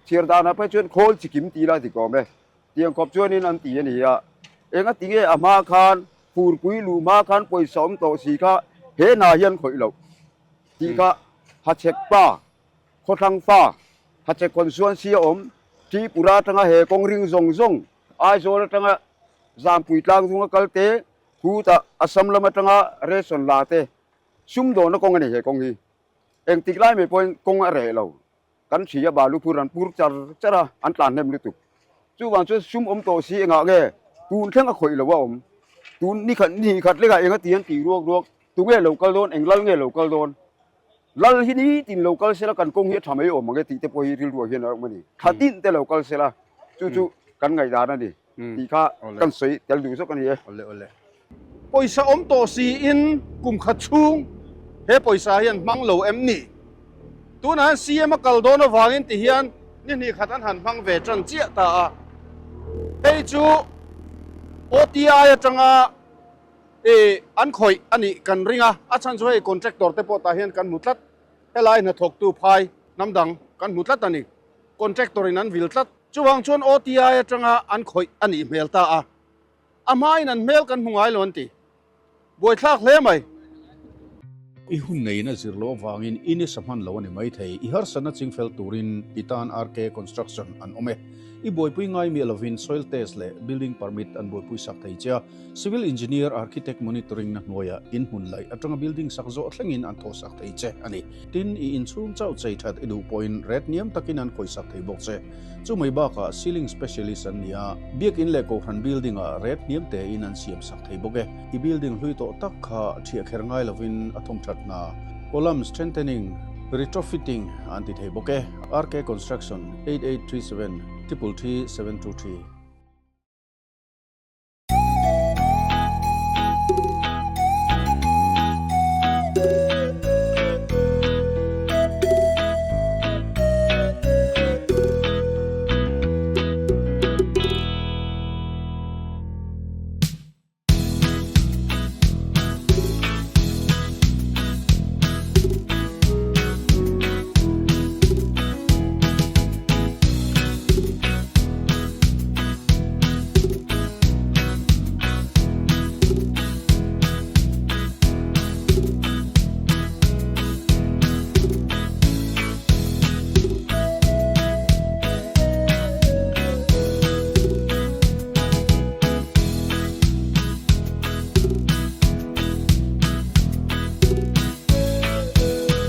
chhiar danah phei chuan khawl chi kim ti lai dik awm e. Tiang khawp chuanin an ti a ni a. Engati nge a hma khan furpui luh hma khan pawisa awm tawh si kha he hna hian khawih loh tih kha hachhek pa Khawthlang fa, Hachhek Constituency a awm, Tripura atanga he kawng ring zawng zawng, Aizawl atanga Zampui tlang zunga kal te, Khutah Assam lam atanga ration la te, sumdawnna kawng a ni he kawng hi. Engtik lai mai pawhin kawng a reh lo. Kan hria balu phur an pur char char a, an tlan hnem lutuk. Chuvang chuan sum awm tawh si engah nge tun thleng a khawih lo a awm. Tun ni khat ni khat lekah enga ti an tih ruak ruak, tunge lo kal dawn, eng lal nge lo kal dawn. Lal hi nitin lo kal sela kan kawng hi a tha mai awm ang e tih te pawh hi rilruah hian a awm a ni. Thla tin te lo kal sela chu chu kan ngaihdan a ni tih kha kan sawi tel duh zawk a ni e. Awle awle. Pawisa awm tawh siin kum khat chhung he pawisa hi an hmang lo em ni? Tunah hian CM a kal dawn avangin ti hian ni hnih khat an han hmang ve tan chiah ta a. Hei chu OTI atanga I an khawih a nih kan ring a, a chhan chu hei contractor te pawh tah hian kan hmu tlat, helai hnathawktu phai hnam dang kan hmu tlat a ni, contractor in an vil tlat. Chuvang chuan OTI atanga an khawih a nih hmel ta a, a hmain an hmel kan hmu ngai lo an ti. Buaithlak hle mai. I hun neiin a zir loh avangin i nisa hman lo a ni maithei. I harsatna chingfel turin i tan RK Construction an awm e. I buaipui ngai miah lovin soil test leh building permit an buaipui sak thei che a. Civil Engineer Architect Monitoring na hnuaiah in hmun laih atanga building sak zawh thlengin an thawh sak thei che a ni. Tin, i inchhung chauh chei that i duh pawhin ret hniam takin an khawih sak thei bawk che. Chu mai bakah ceiling specialist an ni a, biakin leh kohhran building ah ret hniam tein an siam sak thei bawk e. I building hlui tawh tak kha thiah kher ngai lovin a thawm that hna, column strengthening, retrofitting an ti thei bawk e. RK Construction, 8837 333 723.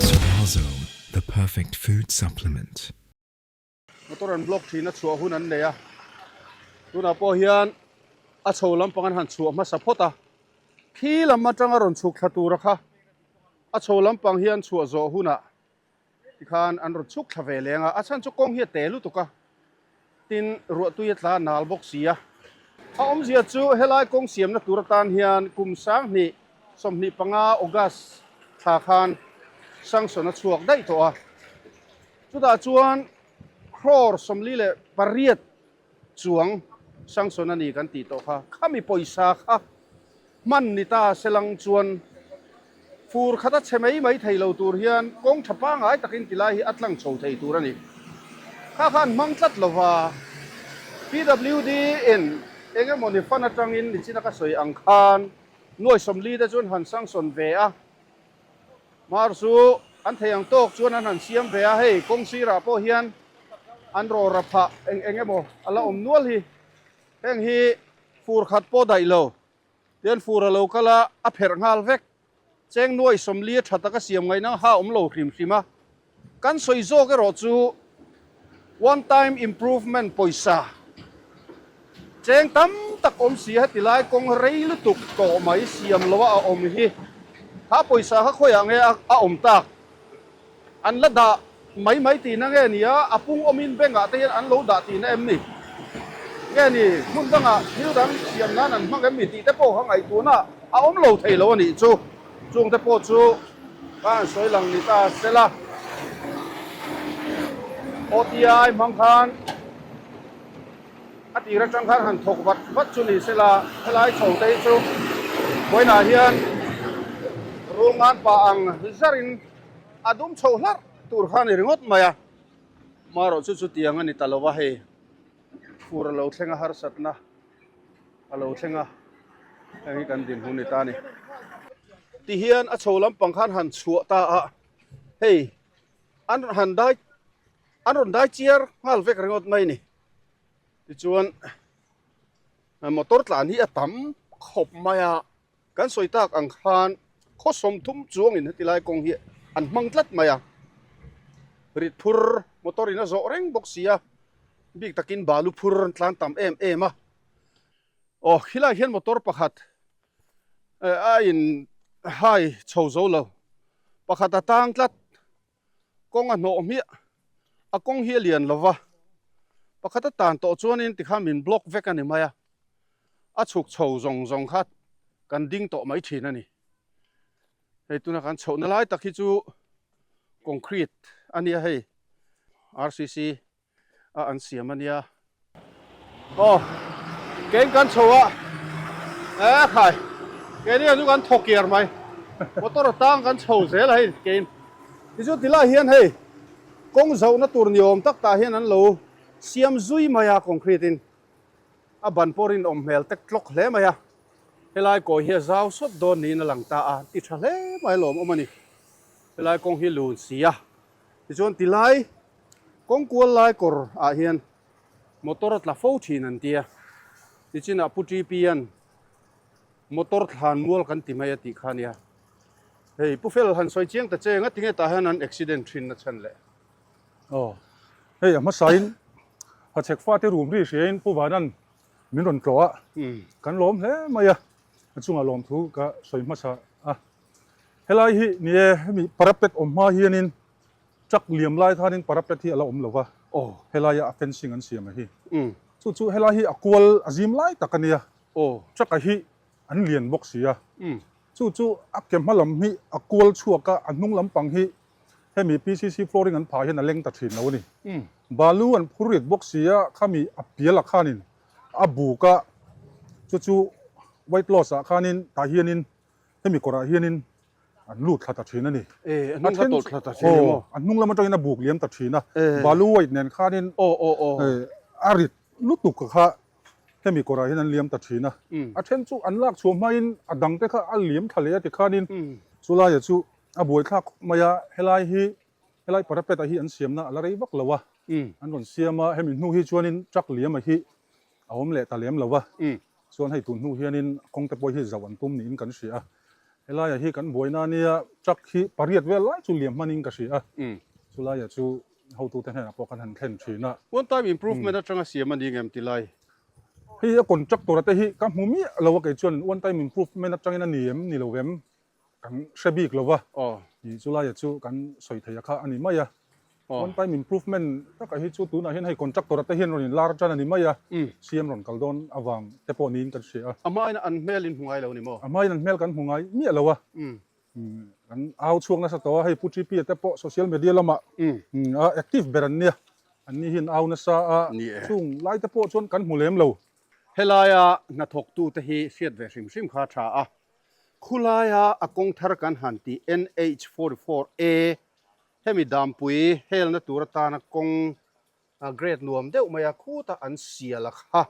Sorazo, the perfect food supplement. Motor an block thin a chhuah hun an nei a, tunah pawh hian a chho lampang an han chhuah hmasa phawt a, khi lam atanga rawn chhuk thla tura kha a chho lampang hi an chhuah zawh hunah tikhan an rawn chhuk thla ve leng a, a chhan chu kawng hi a te lutuk a, tin ruahtui a tla nal bawk si a. A awmzia chu helai kawng siamna tur atan hian kum 20 25 August thla khan sanction a chhuak daih tawh a. Chutah chuan crore 48 chuang sanction a ni kan tih tawh kha. Khami pawisa kha hman ni ta selang chuan fur khat a chhe mai mai thei lo tur hian kawng tha pangai takin ti lai hi a tlang chho thei tur a ni. Kha khan hmang tlat lova PWD in eng emawni fan atangin nichina ka sawi ang khan nuai 40 te chuan han sanction ve a. Mar chu an thei ang tawk chuan an han siam ve a, hei kawng sirah pawh hian an rawra phah eng eng emaw a la awm nual hi. Heng hi fur khat pawh daih lo, tian fur a lo kal a, a pherh nghal vek. Cheng nuai 40 a tha taka siam ngaihna ha awm lo hrim hrim a. Kan sawi zawk erawh chu one time improvement pawisa cheng tam tak awm si a, heti lai kawng rei lutuk tawh mai siam loa a awm hi kha pawisa kha khawiah nge a awm tak? An la dah mai mai tihna nge ni a, a pung awmin bank ah te hian an lo dah tihna em ni? Nge ni hmun dangah thil dang siam nan an hmang em ni tih te pawh kha ngaihtuahna a awm lo thei lo a nih chu. Chung te pawh chu ka han sawi lang ni ta sela, OTI hmang khan a tir atang khan han thawk vat vat chu ni sela, helai chho te hi chu vawiinah hian rulngan pah ang zarin a dum chho hlarh tur kha a ni ringawt mai a, marawh chu chutiang a ni ta lo va hei fur a lo thleng a harsatna. a lo thleng a, heng hi kan dinhmun ni ta a ni. Tihian a chho lampang khan han chhuah ta a, hei an han dai an rawn dai chiar nghal vek ringawt mai a ni. Tichuan motor tlan hi a tam khawp mai a, kan sawi tak ang khan khaw 30 chuangin heti lai kawng hi an hmang tlat mai a, rit phur motor in a zawh reng bawk si a. Bik takin balu phur an tlan tam em em a. Aw khilai hian motor pakhat a in hai chho zo lo. Pakhat a tang tlat. Kawng a hnawh hmiah. A kawng hi a lian lo va. Pakhat a tan tawh chuanin tikhan min block vek a ni mai a. A chhuk chho zawng zawng kha kan ding tawh mai thin a ni. Hei tuna kan chhohna lai tak hi chu concrete a nia hei RCC a an siam a nia. Aw kein kan chho a e khai keini chu kan thaw kiar mai motor atang kan chho zel a hei kein tichuan tilai hian hei kawng zohna tur ni awm tak tah hian an lo siam zui mai a concrete in a ban pawh rinawm hmel tek tlawk hle mai a. Helai kawi hi a zau sawt dawn niin a lang ta a, ti tha hle mai lawmawm a ni. Helai kawng hi lun si a, tichuan tilai kawng kual lai kawr ah hian motor a tla fo thin an tia. Tichinah Pu TP-a'n motor thlan mual kan ti mai a tih kha a nia. Hei Pu Fel han sawi chiang ta che, ngatinge tah hian an accident thin na chhan le? Aw, hei a hmasain Hachhek fate rum ri hriain Pu Vanan min rawn tlawh a, kan lawm hle mai a, a chungah lawmthu ka sawi hmasa a. Helai hi ni e, hemi parapet awm hma hianin truck liam lai khanin parapet hi a la awm lo va, helaia a fencing an siam a hi. Chu chu helai hi a kual a zim lai tak a nia, truck a hi an lian bawk si a, chu chu a ke hma lam hi a kual chhuak a, a hnung lampang hi Hemi PCC flooring an phah hian a leng ta thin lo a ni. Balu an phur rit bawk si a, khami a pial ah khanin a buk a, chu chu weight loss ah khanin tah hianin hemi kawrah hianin an lut thla ta thin a ni. A hnung kha tawlh thla ta thin emaw? A hnung lam atangin a buk liam ta thin a, balu weight nen khanin a rit lutuk kha hemi kawrah hian an liam ta thin a. A then chu an lak chhuah hmain a dangte kha a liam thla leh a tikhanin chulaia chu A buaithlak khawp mai a, helai hi helai parapet ah hi an siamna a la rei vak lo a, an rawn siam a, hemi hnu hi chuanin truck liam a hi a awm leh ta lem lo a, chuan hei tun hnu hianin kawng te pawh hi zauh an tum niin kan hria a, helaiah hi kan buaina ania truck hi pariat vel lai chu liam hmanin ka hria a, chulaiah chu hotute hnenah pawh kan han thlen thin a. One time improvement atanga siam a ni ngem ti lai? Hei a contractor a te hi ka hmu miah lo a kei chuan one time improvement atangin a ni em ni lo em? Kan hre bik lo va, ih chulaia chu kan sawi thei a kha a ni mai a. One time improvement takah hi chu tunah hian hei contractor te hian rawn inlar tan a ni mai a, CM rawn kal dawn avang te pawh niin kan hria a. A hmain an hmel in hmu ngai lo ni maw? A hmain an hmel kan hmu ngai miah lo a. Kan au chhuak nasa tawh a, hei Pu TP-a te pawh social media lamah a active ber an nia, an ni hian au nasa a, chung lai te pawh chuan kan hmu lem lo. Helaia hnathawktute hi hriat ve hrim hrim kha a tha a, Khulaia a kawng thar kan han tih NH 44 A hemi dampui helna tur atana kawng grade nuam deuh mai a, khutah an sial a kha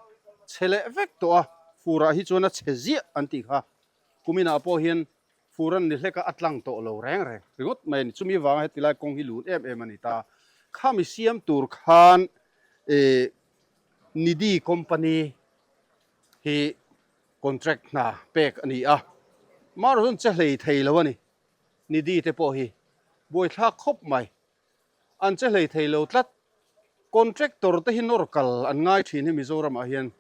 chhe leh vek tawh a, furah hi chuan a chhe ziah an tih kha. Kuminah pawh hian fur an ni hlek a, a tlang tawh lo reng reng ringawt mai a ni. Chumi avanga heti lai kawng hi lun em em a ni ta. Khami siam tur khan Nidhi company hi Contract hna pek a ni a, Marathon che hlei thei lo a ni. Nidhi te pawh hi buaithlak khawp mai. An che hlei thei lo tlat. Contractor te hi nawr kal an ngai thin hi Mizoramah hian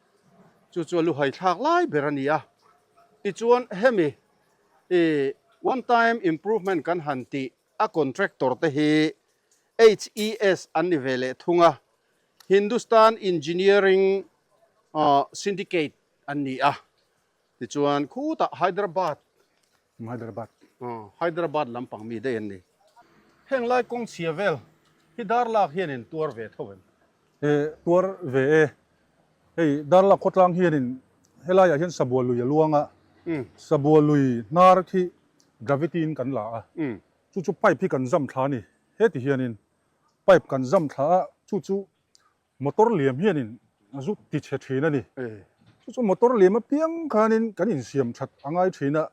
chu chu a luhai thlak lai ber a ni a. Tichuan hemi i one time improvement kan han tih a contractor te hi HES an ni ve leh thung a, Hindustan Engineering Syndicate an ni a, tichuan khutah Hyderabad Hyderabad Hyderabad lampang mi daih an ni. Heng lai kawng chhia vel hi Darlak hian in tuar ve tho em? E, tuar ve e. Hei Darlak khawtlang hianin helaiah hian Sabua lui a luang a, Sabua lui hnar khi gravity in kan la a, chu chu pipe hi kan zam thla a ni. Heti hianin pipe kan zam thla a, chu chu Motor liam hianin a zu ti chhe thin a ni. Chu chu motor liam apiang khanin kan insiam that a ngai thin a,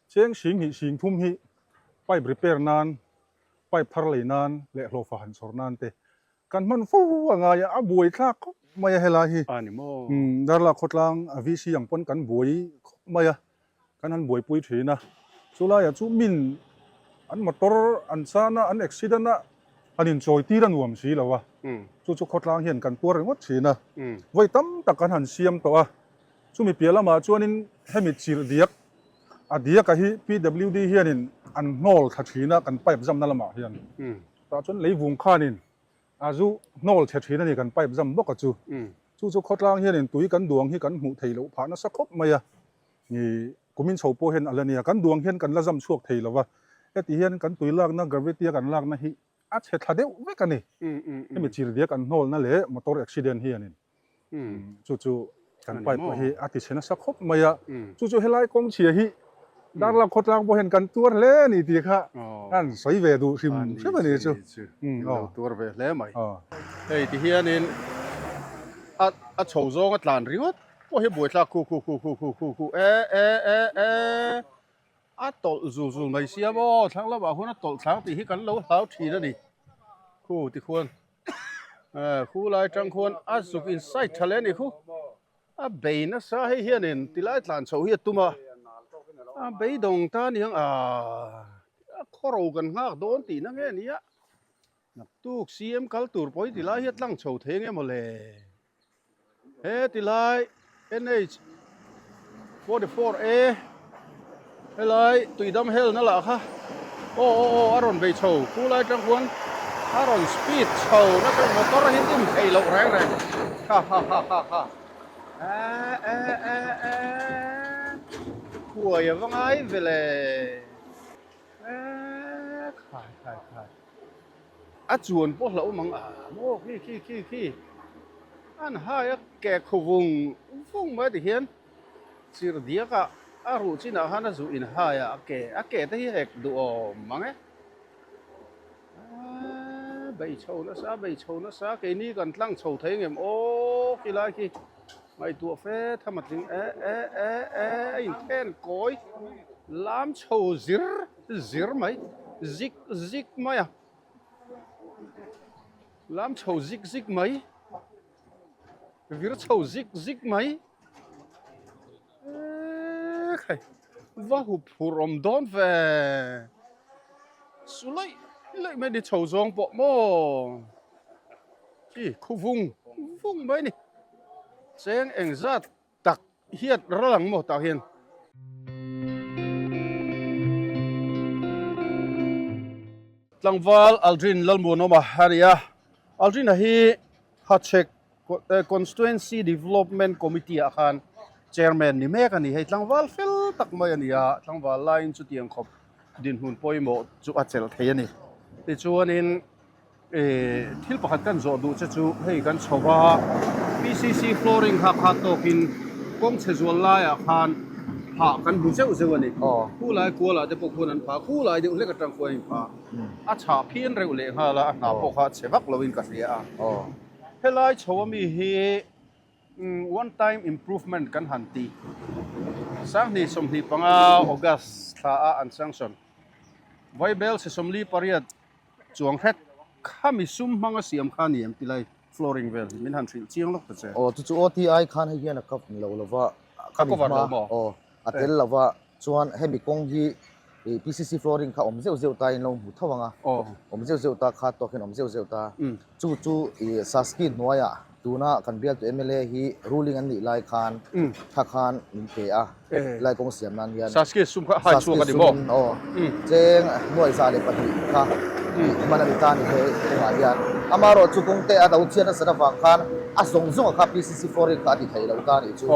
cheng sing hnih sing thum hi pipe repair nan, pipe thar lei nan leh hlawhfa han chhawr nan te kan hman fo a ngai a, a buai thlak khawp mai a helai hi. Darla khawtlang a VC ang pawn kan buai khawp mai a. Kan han buaipui thin a, chulaiah chu min an motor an chan a, an accident a, han inchawi tir a nuam si lo a, chu chu khawtlang hian kan tuar ringawt thin a, vawi tam tak kan han siam tawh a, chumi piah lamah chuanin hemi chirh diak a diak a hi PWD hianin an hnawl thla thin a kan pipe zamna lamah hian, tah chuan leivung khanin A zu hnawl chhe thin a ni kan pipe zam bawk a chu. Chu chu khawtlang hianin tui kan duang hi kan hmuh theih loh phah nasa khawp mai a. Ni kumin chho pawh hian a la nia. Kan duang hian kan la zam chhuak thei lo va. Heti hian kan tui lakna gravity a kan lakna hi a chhe thla deuh vek a ni. Hemi chirhdiak an hnawlna leh motor accident hianin Chu chu kan pipe pawh hi a ti chhe nasa khawp mai a, chu chu helai kawng chhia hi Darlak khawtlang pawh hian kan tuar hle a ni tih kha an sawi ve duh hrim hrim a ni chu. Lo tuar ve hle mai. Hei ti hianin a chho zawng a tlan ringawt pawh hi buaithlak khu khu khu khu khu khu khu e e e e a tawlh zul zul mai sia maw thlang lamah huan a tawlh thlang tih hi kan lo hlau thin a ni khu tikhuan khu lai tang khuan a zuk inside tha hle a ni khu a bei nasa hei hianin tilai tlan chhoh hi a tum a a beidawng ta aniang ah a khawro kan nghak dawn tihna nge nia naktuk CM kal tur pawh hi tilai hi a tlang chho thei eng emaw le. He tilai NH 44 A helai tuidam helna lah kha aw aw aw a rawn bei chho khulai tang khuan a rawn speed chho nasa motor hi dim thei loh reng reng ha ha ha ha ha e e e e khuai a va ngai ve le e khai khai khai. A chuan pawh hlauh mang a maw khi khi khi khi an hai a ke khu vung vung mai ti hian chirh diak ah a ruh chin ah khan a zuh in hai a a ke a ke te hi hek duh awm mang e aaa bei chho nasa bei chho nasa keini kan tlang chho thei ngem aw khi lai khi ngaihtuah fe tham a tling e e e e a inthen kawi lam chho zir zir mai zik zik mai a lam chho zik zik mai vir chho zik zik mai eee khai va hup phur awm dawn ve su laih laih mai ni chho zawng pawh maw khi khu vung vung mai ni cheng engzat Tak hiat ral ang maw tah hian. Tlangval Aldrin Lalmuanawma a ni a, Aldrin-a hi Hachhek Constituency Development Committee ah khan Chairman ni mek a ni. Hei tlangval fel tak mai a ni a, tlangval laiin chutiang khawp dinhmun pawimawh chu a chelh thei a ni. Tichuanin. Thil pakhat kan zawh duh che chu hei kan chho va, PCC flooring kha kha tawkin kawng chhe zual laiah khan phah kan hmu zeuh zeuh a ni. Khu lai kualah te pawh khuan an phah, khu lai deuh hlek atang khuan a inphah. A chhah phian reuh leh nghal a, a hna pawh kha a chhe vak loin ka hria a. Helai chho ami hi one time improvement kan han tih 2025 August thla a an sanction Vaibel 48 Chuang hret kha mi sum hmanga siam kha ni em tilai flooring vel hi min han hrilh chiang lawk ta che. Aw chu chu OTI khan hei hian a cover lo lova A cover lo maw? Aw a tel lova chuan hemi kawng hi ih PCC flooring kha awm zeuh zeuh ta in lo hmu tho ang a awm zeuh zeuh ta kha tawk hian awm zeuh zeuh ta chu chu ih Saski hnuaiah tuna kan bialtu mla hi ruling an nih lai khan kha khan min pe a. Lai kawng siam nan hian Saski sum kha hai chhuak a ni maw? Saski sum aw cheng 2002 kha hman a ni ta a ni he kawngah hian. Amaherawh chu kawng te a do chhiat nasat avang khan a zawng zawng ah kha PCC flooring kha a ti thei lo ta a nih chu.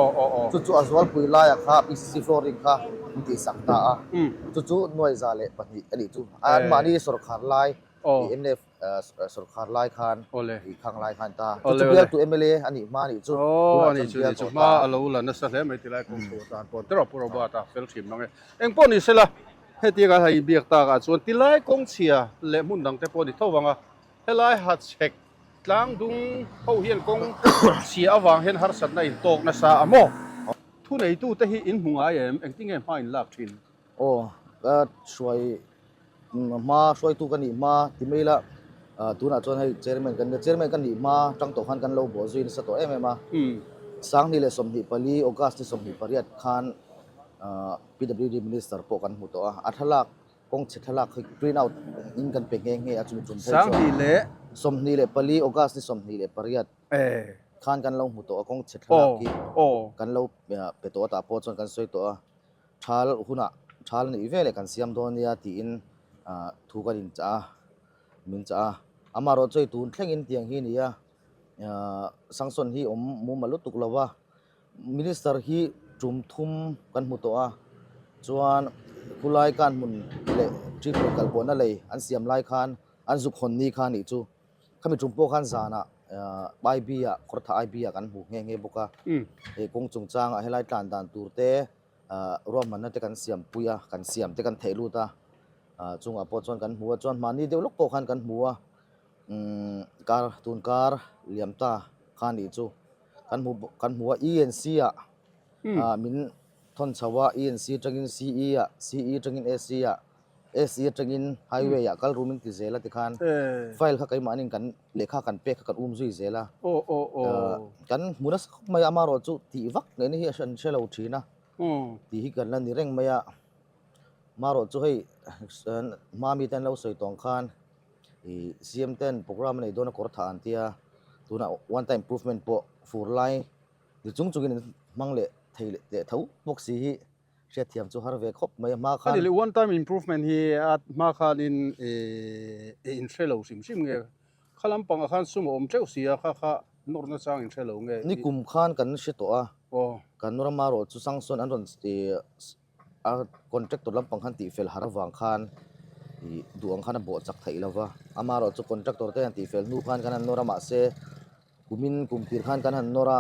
Chu chu a zualpui laiah kha PCC flooring kha an tihsak ta a. Chu chu 2002 a nih chu. Anmahni sawrkhar lai mnf Sorkar lai khan i khang lai khan ta. Chu chu bialtu mla a nih hma a nih chu. Aw a nih chu nih chu hma a lo la nasa hle mai tilai kawng chho atan pawh tiraw Pu Robert a fel thin mang e. Eng pawh ni sela heti kan han inbiak tak ah chuan tilai kawng chhia leh hmun dang te pawh a ni tho vang a, helai hachhek tlang dung ho hian kawng chhia avang hian harsatna in tawk nasa a maw? Thuneitu te hi in hmu ngai em? Engtinge hma in lak thin? Aw ka hruai hma hruaitu ka nih hma ti mai ila tunah chuan hei chairman kan nia chairman ka nih hma tang tawh khan kan lo bawh zui nasa tawh em em a 2024 August ni 28 khan PWD minister pawh kan hmu tawh a a thlalak kawng chhe thlalak hi print out in kan pe nghe nghe a chumi tum phei chuan 24 August ni 28 khan kan lo hmu tawh a kawng chhe thlalak hi kan lo pe tawh a tah pawh chuan kan sawi tawh a. Thal hunah thal nih veleh kan siam dawn nia tiin thu kan inchah a, min chah a. Amaherawh chu hei tun thlengin tiang hi a ni a, sanction hi awm mumal lutuk lo va, minister hi tum thum kan hmu tawh a, chuan khulai kan hmun leh treatment kalpawhna lei an siam lai khan an zuk hawn ni kha a nih chu. Khami tum pawh khan zanah IB ah Kawrtha IB ah kan hmu nghe nghe bawk a, hei kawng chungchangah helai tlan dan tur te ruahmanna te kan siam pui a, kan siam te kan theih lut a, chungah pawh chuan kan hmu a, chuan mahni deuh lawk pawh khan kan hmu a, kar tun kar liam ta kha nih chu. Kan hmu kan hmu a ENC ah min thawn chho a ENC atangin CE ah CE atangin AC ah AC atangin highway ah kal rum in ti zel a tikhan file kha keimahni kan lehkha kan pek kha kan um zui zel a kan hmu nasa khawp mai a amaherawhchu tih vak ngaihna hi an hre lo thin a tih hi kan la ni reng mai a amaherawhchu hei hma mite an lo sawi tawng khan ih CM ten program a nei dawn a kawr thah an tia tunah one time improvement pawh fur lai ni chung chungin an hmang leh thei leh tho bawk si hi hriatthiam chu har ve khawp mai a hma khan. Ani leh one time improvement hi a hma khanin ih in hre lo hrim hrim nge kha lampangah khan sum a awm teuh si a kha kha nawrna chang in hre lo nge. Ni kum khan kan hre tawh a kan ram erawh chu sanction an rawn ih a contractor lampang khan tihfel har avang khan ih duh ang khan a bawh chak theih lo va amaherawh chu contractor te han tihfel hnu khan kan han nawr a mahse kumin kum tir khan kan han nawr a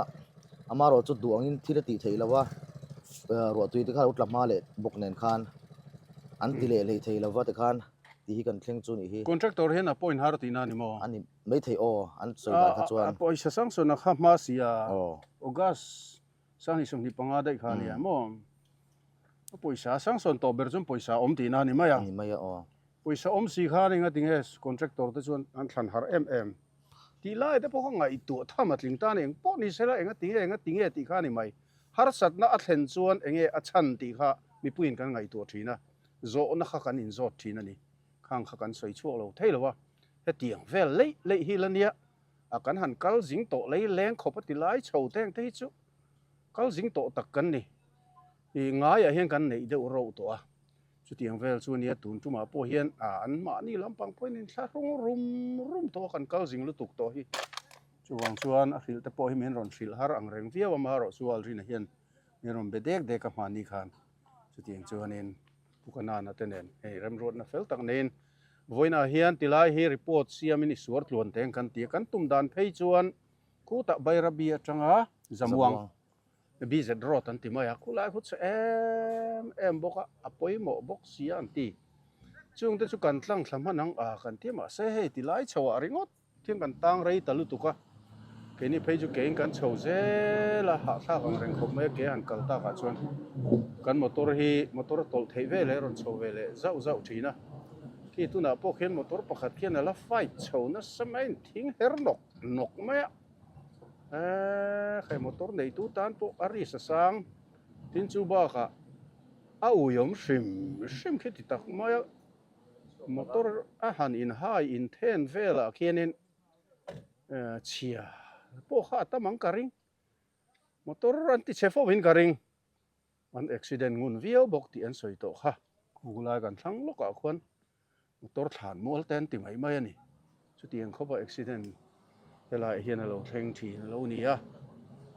amaherawh chu duh angin thil a tih theih lo va ruahtui te kha a lo tla hma leh bawk nen khan an ti leh hlei thei lo va tikhan tih hi kan thleng chu nih hi. Contractor hian a point har tihna a ni maw? A ni maithei aw an sawi dan kha chuan. A pawisa sanction a kha hma si a August Sanghnih 25 daih kha a nia maw? A pawisa sangsawn tawh ber chuan pawisa awm tihna a ni mai a. Ni mai a aw. Pawisa awm si kha eng atinge contractor te chuan an thlan harh em em tih lai te pawh kha ngaihtuah tham a tling ta a ni. Eng pawh ni sela eng atinge eng atinge tih kha a ni mai. Harsatna a thlen chuan enge a chhan tih kha mipuiin kan ngaihtuah thin a, zawhna kha kan inzawt thin a ni. Khang kha kan sawi chhuak lo thei lo a, hetiang vel leih leih hi la nia. A kan han kal zing tawh lei leng khawp a ti lai chho teng te hi chu kal zing tawh tak kan ni. Ih ngaiah hian kan neih deuh rauh tawh a, chutiang vel chu ania tun tumah pawh hian a an mahni lampang pawhin inthlahrung rum rum tawh a kan kal zing lutuk tawh hi. Chuvang chuan a hrilh te pawh hi min rawn hrilh har ang reng viau a, maherawh chu Alrina hian min rawn be dek dek a hmani khan chutiang chuanin Pu Kanana te nen hei remruatna fel tak neiin vawiinah hian tilai hi report siamin i suar tluan teng kan ti a, kan tum dan phei chuan khutah Bairabi atanga Zamuang BZ road an ti mai a, khulai khu chhe em em bawk a, a pawimawh bawk sia an ti. Chungte chu kan tlang thla hman ang a kan ti a, mahse hei tilai chho ah ringawt. Thing kan tang rei ta lutuk a, keini phei chu kein kan chho zel a, hahthlak ang reng khawp mai a, ke han kal takah chuan kan motor hi motor a tawlh theih ve leh a rawn chho ve leh zauh zauh thin a, khi tunah pawh khian motor pakhat khian a la fight chho nasa mai a, thing her nawk nawk mai a, eee hei motor neitu tan pawh a risk a sang, tin chu bakah a uiawm hrim hrim khi ti tak mai a. Motor a han inhai inthen velah khianin chhia pawh kha a tam ang ka ring. Motor an ti chhe fo in ka ring. An accident ngun viau bawk tih an sawi tawh kha. Khulai kan thlang lawkah khuan motor thlan mual te an ti mai mai a ni. Chutiang khawpa accident helaiah hian a lo thleng thin a lo ni a.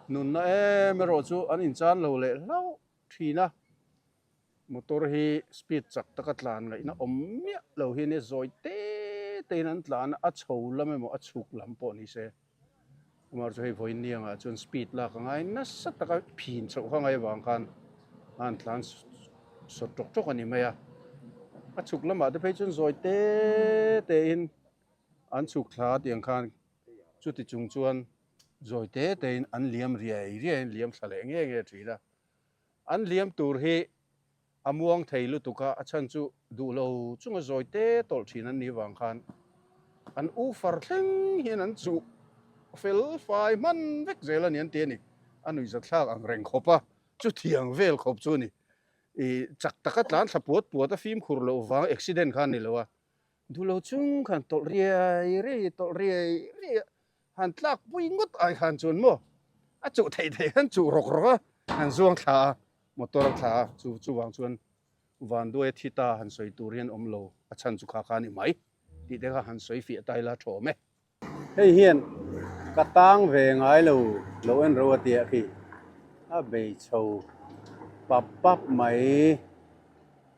Nunna em erawh chu an inchan lo leh hlauh thin a. Motor hi speed chak taka tlan ngaihna awm miah lo hi nia zawi te tein an tlan a, a chho lam emaw a chhuk lam pawh ni se. Amah chu hei vawiin niangah chuan speed lak a ngai nasa taka phin chhoh kha ngai avang khan a han tlan sawt tawk tawk a ni mai a. A chhuk lamah te phei chuan zawi te tein an chhuk thla tiang khan chuti chung chuan zawi te tein an liam riai riaiin liam thla leh nge nge thin a. An liam tur hi a muang thei lutuk a, a chhan chu duh lo chunga zawi te tawlh thin an nih vang khan an u far thleng hian an chuh fel fai hman vek zel a ni an ti a ni. A nuihzathlak ang reng khawp a, chutiang vel khawp chu a ni. I chak taka tlan thla puat puat a fimkhur loh vang accident kha a ni lo a, duh lo chung khan tawlh riai riai tawlh riai riai a, Han tlak pui ngawt ai khan chuan maw a chuh theih theih khan chuh rawk rawk a, han zuang thla a, motor a thla a, chu chuvang chuan vanduai a thi ta han sawi tur hian awm lo, a chhan chu kha kha a ni mai tih te kha han sawi fiah ta ila tha awm e. Hei hian ka tang ve ngai lo lo en ro a tia khi a bei chho pap pap mai,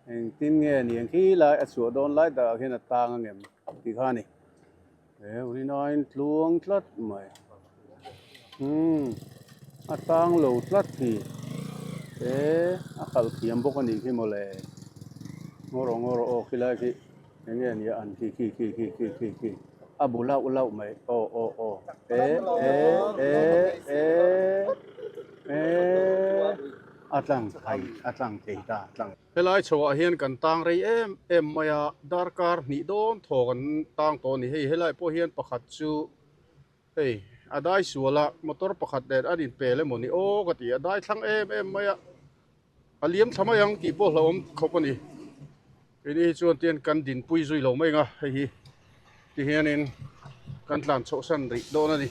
engtin nge niang khi lai a chhuah dawn lai takah khian a tang ang em tih kha a ni. He urinain tluang tlat mai umm a tang lo tlat hi he a khalh thiam bawk a nih khi mawle ngaw rawh ngaw rawh aw khilai khi eng nge nia an khi khi khi khi khi khi khi. A bu lauh lauh mai aw aw aw e e e e e a tlang thei a tlang thei ta tlang. Helai chhoah hian kan tang rei em em mai a, darkar hnih dawn thaw kan tang tawh a ni. Hei helai pawh hian pakhat chu hei a dai sual a, motor pakhat nen an inpel emaw ni aw ka ti a, a dai thlang em em mai a. A liam thla mai ang tih pawh hlauhawm khawp a ni. Keini hi chuan tian kan dinpui zui lo mai ang a, hei hi ti hianin kan tlan chhohsan rih dawn a ni.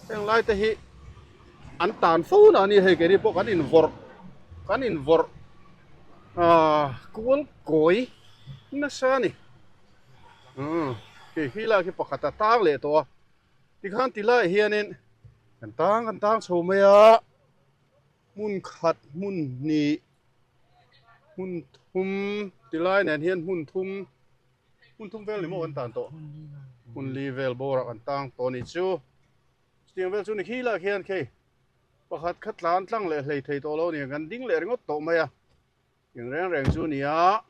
Heng lai te hi an tan fo na a ni hei keini pawh kan invawrh kan invawrh ah kual kawi nasa a ni. Umm hei khi lai khi pakhat a tang leh tawh a, tikhan ti laiah hianin kan tang kan tang chho mai a. Hmun khat, hmun hnih, hmun thum ti lai nen hian hmun thum, hmun thum vel ni maw kan tan tawh? Hmun li vel bawrah kan tang tawh a nih chu. Chutiang vel chu ni khi lah khian khei pakhat kha tlan tlang leh hlei thei tawh lo a ni, kan ding leh ringawt tawh mai a. Eng reng reng chu nia,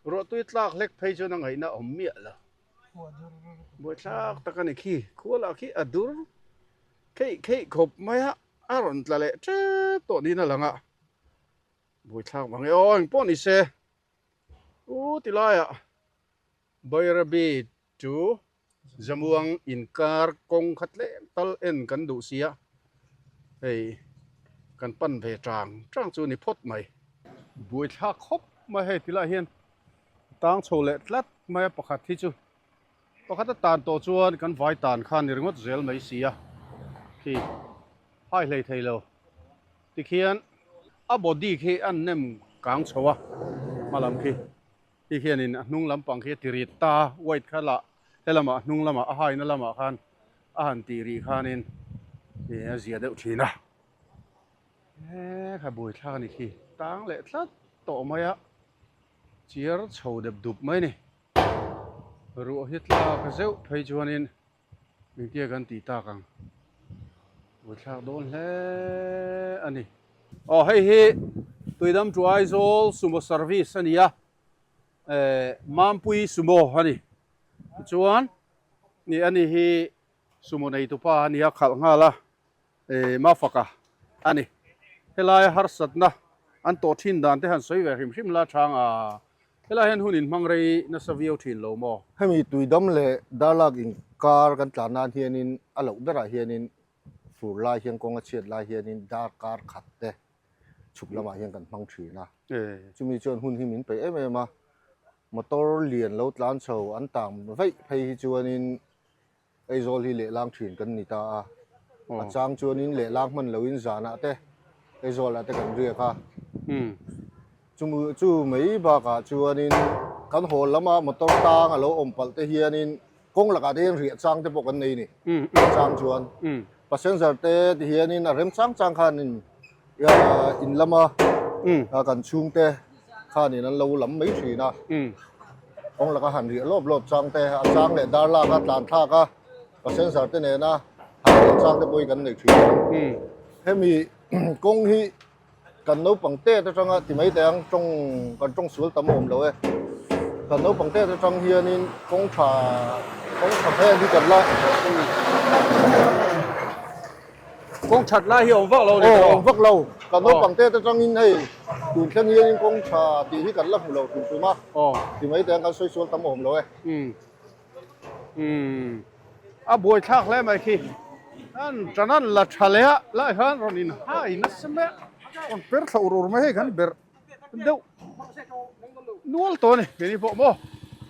ruahtui tlak hlek phei chuan a ngaihna awm miah lo. Buaithlak tak a ni khi, khua lah khi a dur kheih kheih khawp mai a, a rawn tla leh tep tawh niin a lang a. Buaithlak vang e aw, engpawh ni se. U ti laiah Bairabi chu Zamuang inkar kawng kha tlem tal en kan duh sia, hei kan pan ve chang chang chu ni phawt mai. Buaithlak khawp mai hei ti lai hian tang chho leh tlat mai a pakhat hi chu pakhat a tan tawh chuan kan vai tan kha ni ringawt zel mai sia khi hai hlei thei lo tikhian a body khi a nem kang chho a hmalam khi. Hi hianin a hnung lampang khi a ti rit ta a, white kha lah helamah a hnung lamah a haina lamah khan a han tih rih khanin ih a zia deuh thin a. He kha buaithlak a ni khi tang leh tlat tawh mai a, chiar chho dep dup mai a ni. Ruah hi tlak zeuh phei chuanin Engtia kan tih tak ang? Buaithlak dawn hle a ni. Aw hei hi Tuidam to Aizawl Sumo service a ni a, eh Mampui Sumo a ni. Tichuan ni a ni hi Sumo neitupa a ni a, khalh nghal a, eh Mafaka a ni. Helai harsatna an tawh thin dan te han sawi ve hrim hrim la chang a. Helai hian hun inhmang rei nasa viau thin lo maw? Hemi tuidam leh darlak inkar kan tlan nan hianin a loh berah hianin fur lai hian kawng a chhiat lai hianin darkar khat te chhuk lamah hian kan hmang thin a. Chumi chuan hun hi min peih em em a, motor lian lo tlan chho an tang vaih phei hi chuanin Aizawl hi lehlang thin kan ni ta a, a chang chuanin lehlang hman loin zanah te Aizawlah te kan riak a. Chu chu mai bakah chuanin kan haw lama motor tang a lo awm palh te hianin kawng lakah te hian riah chang te pawh kan nei a ni. A chang chuan passenger te ti hianin a rem chang chang khanin in lama kan chhungte khanin an lo lam mai thin a, kawng laka han riah lawp lawp chang te, a chang leh dar lak a, tlan thlak a, passenger te nena han riah chang te pawh hi kan nei thin a. Hemi kawng hi kan naupang tet atanga ti mai teh ang tawng kan tawng sual tam a awm lo e. Kan naupang tet atang hianin kawng tha kawng tha vel hi kan la Kawng that lai hi a awm vak lo ni tawh. Aw awm vak lo. Kan naupang te atangin hei tun thleng hianin kawng tha tih hi kan la hmu lo tum tum a. Ti mai teh ang kan sawi sual tam a awm lo e. Umm. A buai thlak hle mai khi. An tan an la tha leh a, lai khan rawn in hai nasa mai a. Rawn per thla ur ur mai hei kan ber deuh nual tawh a ni keini pawh maw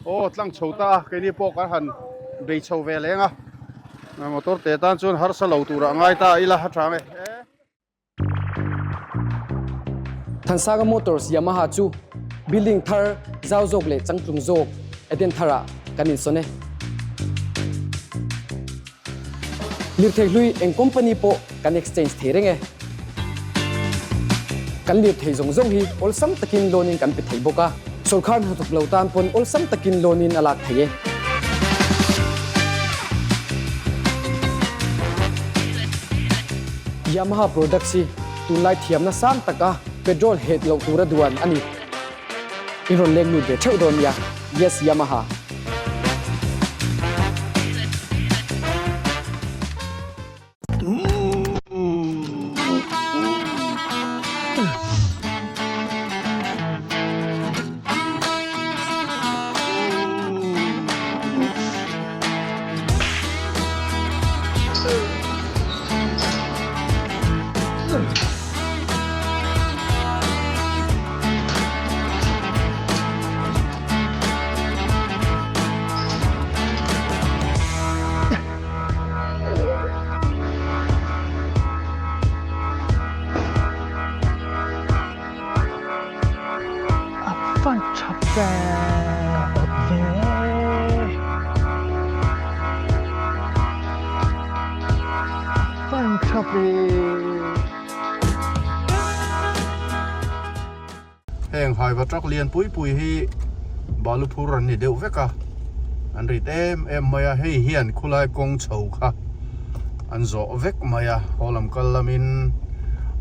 aw tlang chho ta a keini pawh kan han bei chho ve leng a motor te tan chuan harsa lo turah ngai ta ila a tha nge. Thansanga Motors Yamaha chu building thar zau zawk leh changtlung zawk Eden tharah kan insawn e. Lirthei hlui eng company pawh kan exchange thei reng e. Kan lirthei zawng zawng hi awlsam takin loan in kan pe thei bawk a, sawrkar hnathawk lo tan pawn awlsam takin loan in a lak thei e. Yamaha products hi tunlai thiamna sang taka petrol het loh tura duan a ni. I rawn leng lut ve theuh dawn nia. Yes Yamaha. A van tha ve ve. A van tha ve. Heng haiva truck lian pui pui hi balu phur an ni deuh vek a, an rit em em mai a, hei hian khulai kawng chho kha an zawh vek mai a, haw lam kal lamin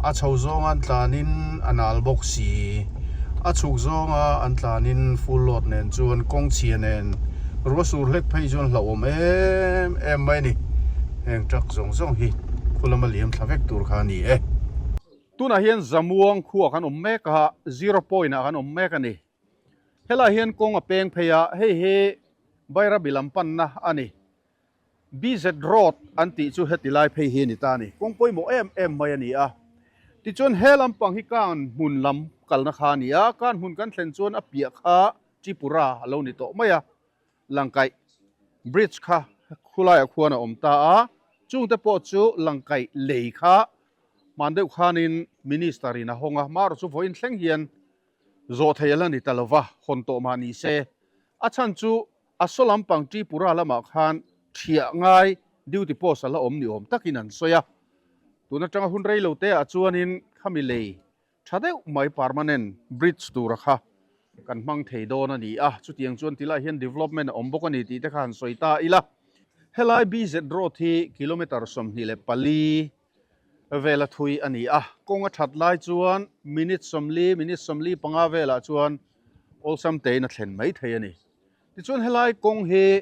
a chho zawnga an tlanin a nal bawk si, a chhuk zawnga an tlanin full load nen chuan kawng chhia nen ruah sur hlek phei chuan hlauhawm em em mai a ni, heng truck zawng zawng hi khu lama liam thla vek tur kha a ni e. Tunah hian Zamuang khuaa kan awm mek a, Zero Point ah kan awm mek a ni. Helaiah hian kawng a peng phei a, hei hi Bairabi lam panna a ni. BZ Road an tih chu heti lai phei hi a ni ta a ni. Kawng pawimawh em em mai a ni a. Tichuan he lampang hi Kan hmun lam kalna kha a ni a, Kan hmun kan thlen chuan a piah kha Tripura a lo ni tawh mai a. Langkaih Bridge kha khulaiah khuan a awm ta a, chungte pawh chu Langkaih lei kha hman deuh khanin Minister in a hawng a, marawh chu vawiin thleng hian zawh thei a la ni ta lo va, hawn tawh mah ni se. A chhan chu a saw lampang Tripura lamah khan thiah ngai duty post a la awm ni awm takin an sawi a, tun atanga hun rei lo te ah chuanin khami lei Tha deuh mai permanent bridge tura kha kan hmang thei dawn a ni a, chutiang chuan tilai hian development a awm bawk a ni tih te kha han sawi ta ila. Helai BZ road hi kilometre 24 vela thui a ni a, kawng a that lai chuan minute 40, minute 45 velah chuan awlsam tein a thlen mai thei a ni. Tichuan helai kawng hi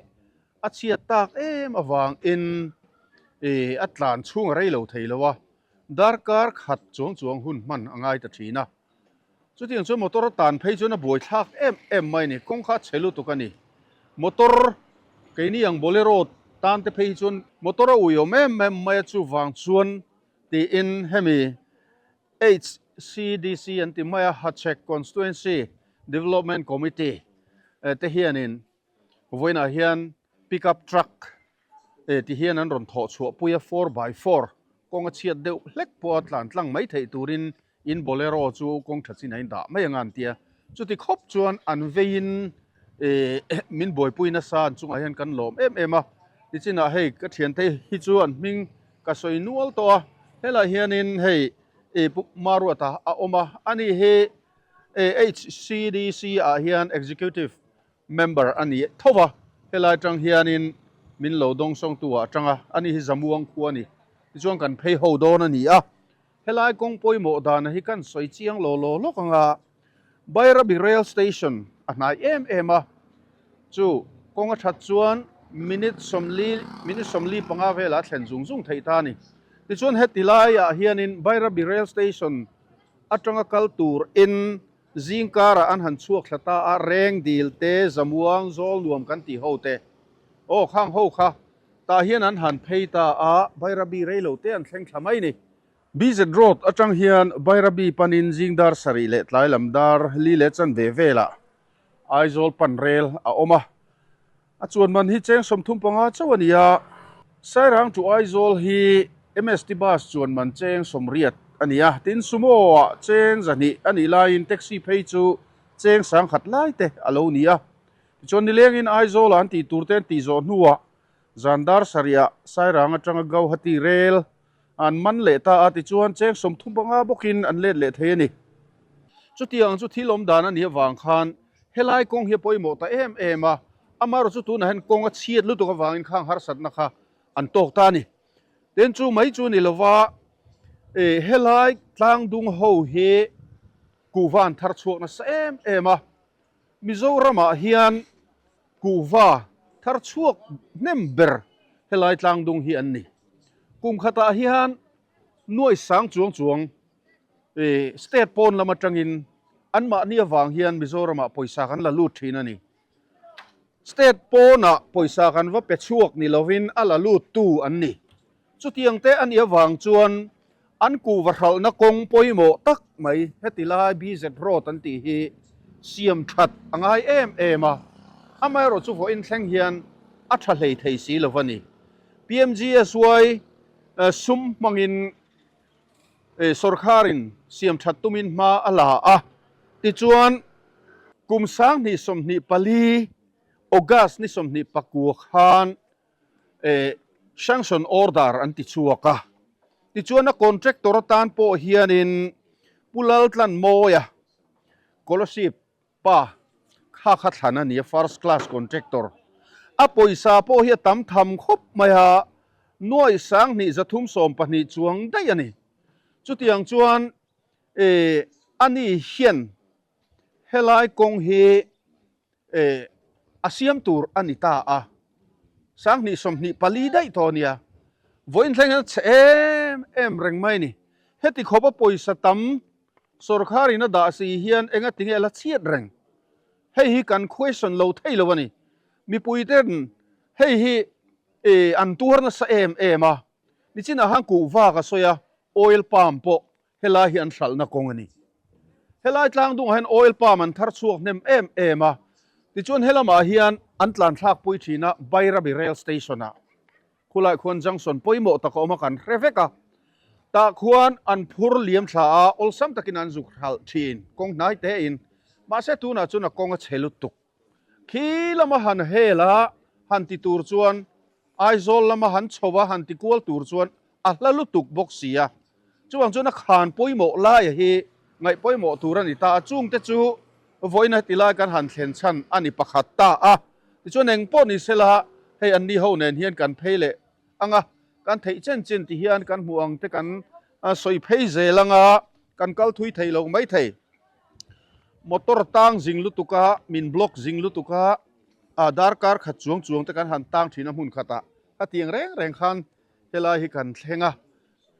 a chhiat tak em avangin a tlan chhung a rei lo thei lo a, Darkar khat chuang chuang hun hman a ngai ta thin a. Chutiang chuan motor a tan phei chuan a buaithlak em em mai a ni. Kawng kha a chhe lutuk a ni. Motor keini ang Bolero tan te phei hi chuan motor a uiawm em em mai a, chuvang chuan tiin hemi HCDC an ti mai a, Hachhek Constituency Development Committee te hianin vawiinah hian pick up truck eh ti hian an rawn thawh chhuah pui a 4x4 kawng a chhiat deuh hlek pawh a tlan tlang mai theih turin in bolero chu kawng tha chin a in dah mai anga an tia chuti khawp chuan an veiin eh min buaipui nasa an chungah hian kan lawm em em a tichinah hei ka thiante hi chu an hming ka sawi nual tawh a helaiah hianin hei eh pu Maruata a awm a ani hi eh HCDC ah hian executive Member a ni tho va, helai atang hianin min lo dawngsawngtu ah atanga ani hi Zamuang khua a ni. Tichuan kan phei ho dawn a ni a, helai kawng pawimawh dana hi kan sawi chiang law law lawk anga Bairabi Rail Station a hnai em em a, chu kawng a that chuan minute 40 minute 45 velah a thlen zung zung theih ta a ni. Tichuan heti laiah hianin Bairabi Rail Station atanga kal tur in Zing karah an han chhuak thla ta a, reng dil te, zamuang, zawl nuam kan tih ho te, aw khang ho kha tah hian an han phei ta a, Bairabi rei lo te an thleng thla mai ni. BZ Road atang hian Bairabi panin zing dar sarih leh tlai lam dar li leh chanve velah Aizawl pan rel a awm a, A chuan man hi cheng 35 chauh a ni a, Sairang to Aizawl hi MST bus chuan man cheng 80 a ni a, tin Sumo ah cheng 200 a nih laiin taxi phei chu cheng 1000 lai te a lo ni a. Tichuan nilengin Aizawl ah an tih tur te an tih zawh hnuah zan dar sarih ah Sairang atanga Gauhati rel an man leh ta a, tichuan cheng 35 bawkin an let leh thei a ni. Chutiang chu thil awm dan a nih avang khan Helai kawng hi a pawimawh ta em em a, amaherawh chu tunah hian kawng a chhiat lutuk avangin khang harsatna kha an tawk ta a ni. Tin chu mai chu ni lova eh helai tlangdung ho hi kuhva an thar chhuak nasa em em a, Mizoramah hian kuhva thar chhuak hnem ber helai tlangdung hi an ni. Kum khatah hian nuai sang chuang chuang State pawn lam atangin anmahni avang hian Mizoramah pawisa kan la lut thin a ni. State pawnah pawisa kan va pe chhuak ni lovin a la luttu an ni. Chutiang te a nih avang chuan An kuhva hralhna kawng pawimawh tak mai heti lai BZ Road an tih hi siam that a ngai em em a, amaherawh chu vawiin thleng hian a tha hlei thei si lo a ni. PMGSY sum hmangin sawrkharin siam that tumin hma a la a, tichuan kum 2024 August ni 29 khan Sanction order an ti chhuak a, tichuan a contractor atan pawh hianin Pu Laltlanmawia Kolasib pa kha kha thlan a ni a, first class contractor. A pawisa pawh hi a tam tham khawp mai a, nuai 2312 chuang daih a ni. Chutiang chuan ani hian helai kawng hi Eh, a siam tur a ni ta a. 2024 daih tawh a nia. Vawiin thleng hian a chhe em em reng mai a ni. Heti khawp a pawisa tam sawrkharin a dah si hian enga tinge a la chhiat reng. Hei hi kan question lo thei lo a ni. Mipui ten hei hi eh an tuar nasa em em a. Nichinah khan kuhva ka sawi a, oil palm pawh Helai hi an hralhna kawng a ni. Helai tlang dungah hian oil palm an thar chhuak hnem em em a, tichuan helamah hian an tlan thlak pui thin a, Bairabi Rail Station ah khulai khuan junction pawimawh tak a awm a kan hre vek a, tah khuan an phur liam thla a, awlsam takin an zuk hralh thin kawng hnai tein, mahse tunah chuan a kawng a chhe lutuk. Khi lama han hel a han ti tur chuan Aizawl lama han chho a han ti kual tur chuan a hla lutuk bawk si a. Chuvang chuan a khan pawimawh laia hi ngaih pawimawh tur a ni ta a, chungte chu vawiin heti lai kan han thlen chhan a ni pakhat ta a. Tichuan eng pawh ni sela hei anni ho nen hian kan phei leh ang a, kan theih chen chen ti hian kan hmuh ang te kan sawi phei zel ang a, kan kal thui thei lo mai thei. Motor tang zing lutuk a, min block zing lutuk a, a darkar khat chuang chuang te kan han tang thin a hmun khatah ka tiang reng reng khan helai hi kan thleng a,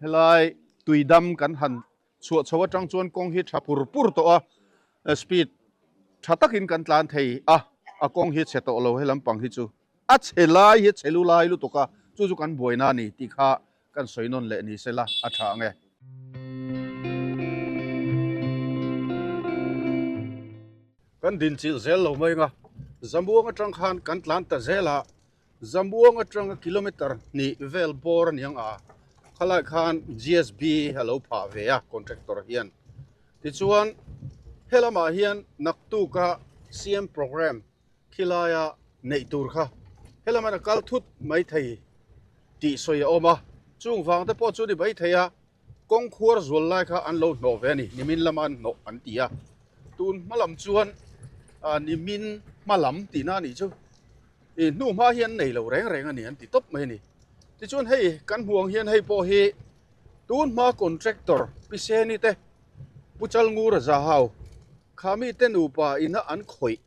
helai tuidam kan han chhuah chho atang chuan kawng hi tha pur pur tawh a, speed tha takin kan tlan thei a, a kawng hi chhe tawh lo he lampang hi chu a chhe lai hi a chhe lu lai lutuk a, chu chu kan buaina a ni tih kha Kan sawi nawn leh ni sela a tha ang e. Kan dinchilh zel lo mai anga Zamuang atang khan kan tlan ta zel a, Zamuang atanga kilometer hnih vel bawr a niang a, khalai khan GSB a lo phah ve a contractor hian. Tichuan helamah hian naktuka CM programme Khilaia neih tur kha helama na kal thut mai thei tih sawi a awm a, chung vang te pawh chu ni mai thei a, kawng khuar zual lai kha an lo hnawh ve a ni, nimin lama an hnawh an ti a, tun hma lam chuan nimin hma lam tihna a nih chu, ih hnu hma hi an nei lo reng reng a ni an ti tawp mai a ni. Tichuan hei kan hmuh ang hian hei pawh hi tun hma contractor Piseni te Pu Chalngura Zahau kha mite nupa ina an khawih